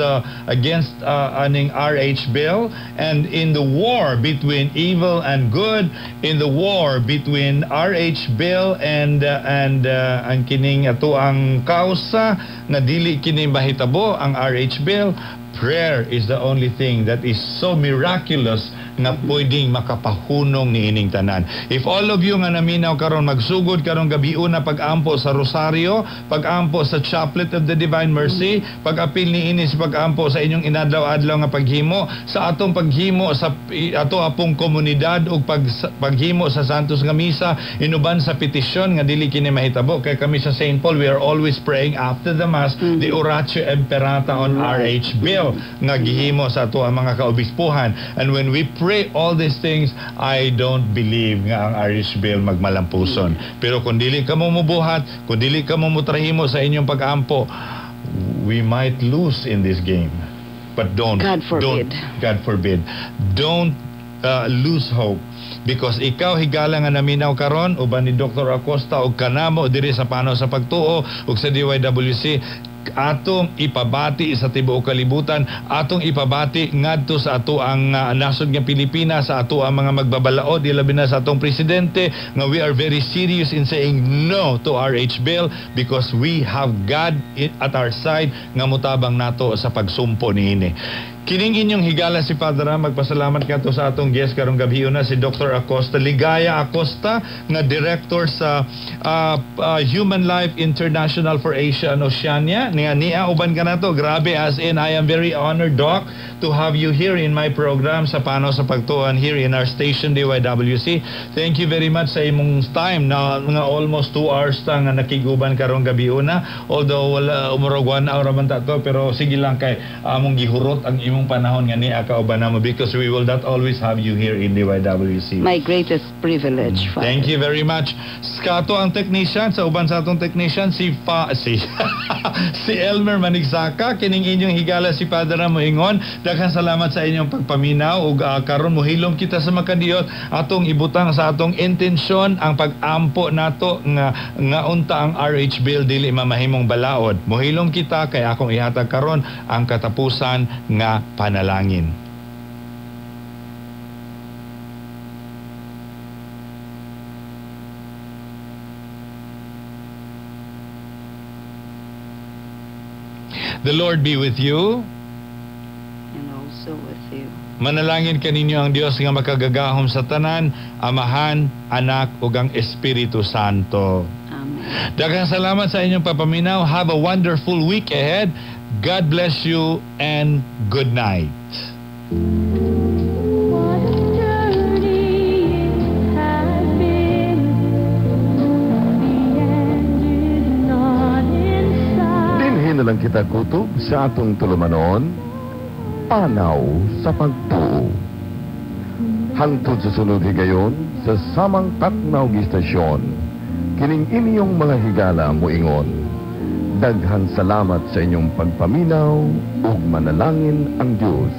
aning RH bill and in the war between evil and good, in the war between RH bill and ang kining ato ang kausa nga dili kini mahitabo ang RH bill. Prayer is the only thing that is so miraculous nga pwedeng makapahunong ni ining tanan. If all of you nga naminaw karon magsugod karong gabiuna pag-ampo sa Rosario, pag-ampo sa Chaplet of the Divine Mercy, pag-apil ni ini sa pag-ampo sa inyong inadlaw-adlaw nga paghimo, sa atong paghimo sa ato apong komunidad ug paghimo sa Santos nga Misa inuban sa petisyon nga dili kini mahitabo, kay kami sa St. Paul, we are always praying after the Mass the Oratio Imperata on RH bill nga gihimo sa ato ang mga kaobispuhan. And when we pray all these things, I don't believe nga ang RH bill magmalampuson. Pero kung dili ka mo mubuhat, kung dili ka mo mutrahimo sa inyong pag-ampo, we might lose in this game. But don't God forbid. Don't, God forbid, don't lose hope, because ikaw higala nga naminaw karon uban ni Dr. Acosta ug kanamo diri sa Panaw sa Pagtuo ug sa DYWC, atong ipabati sa tibuok kalibutan, atong ipabati ngadto sa ato ang nasod nga Pilipinas, sa ato ang mga magbabalaod, ilabi na sa atong presidente, nga we are very serious in saying no to RH bill, because we have God at our side nga mutabang nato sa pagsumpo niini. Kining inyong higala si Father Ram, magpasalamat kato sa atong guest karong gabi na si Dr. Acosta, Ligaya Acosta, nga director sa Human Life International for Asia and Oceania. Nga niya uban ka nato. Grabe, as in, I am very honored, Doc, to have you here in my program sa Panaw sa Pagtuo here in our station DYWC. Thank you very much sa imong time na nga almost 2 hours ta nga nakiguban karong gabi una. Although wala, umurog 1 hour man ta to, pero sige lang kay among gihurot ang imong panahon nga niya kauban namo, because we will not always have you here in DYWC. My greatest privilege, Father. Thank you very much. Skato ang technician, sa uban sa atong technician si Fa, si si Elmer Manigsaka, kining inyong higala si Father Ram moingon. Daghang salamat sa inyong pagpaminaw ug karon mohilom kita sa makadiyot, atong ibutang sa atong intensyon ang pag-ampo nato nga nga unta ang RH bill dili mamahimong balaod. Mohilom kita kay akong ihatag karon ang katapusan nga panalangin. The Lord be with you. And also with you. Manalangin kaninyo ang Dios nga makagagahom sa tanan, Amahan, Anak ug ang Espiritu Santo. Amen. Daghang salamat sa inyong papaminaw. Have a wonderful week ahead. God bless you and good night. What a journey it has been. The end is not in sight. Dinhi na lang kita kutob sa atong tulumanon, Panaw sa Pagtuo. Hangtod sa sunod higayon sa samang takna ug istasyon, kining inyong mga higala muingon. Daghang salamat sa inyong pagpaminaw ug manalangin ang Dios.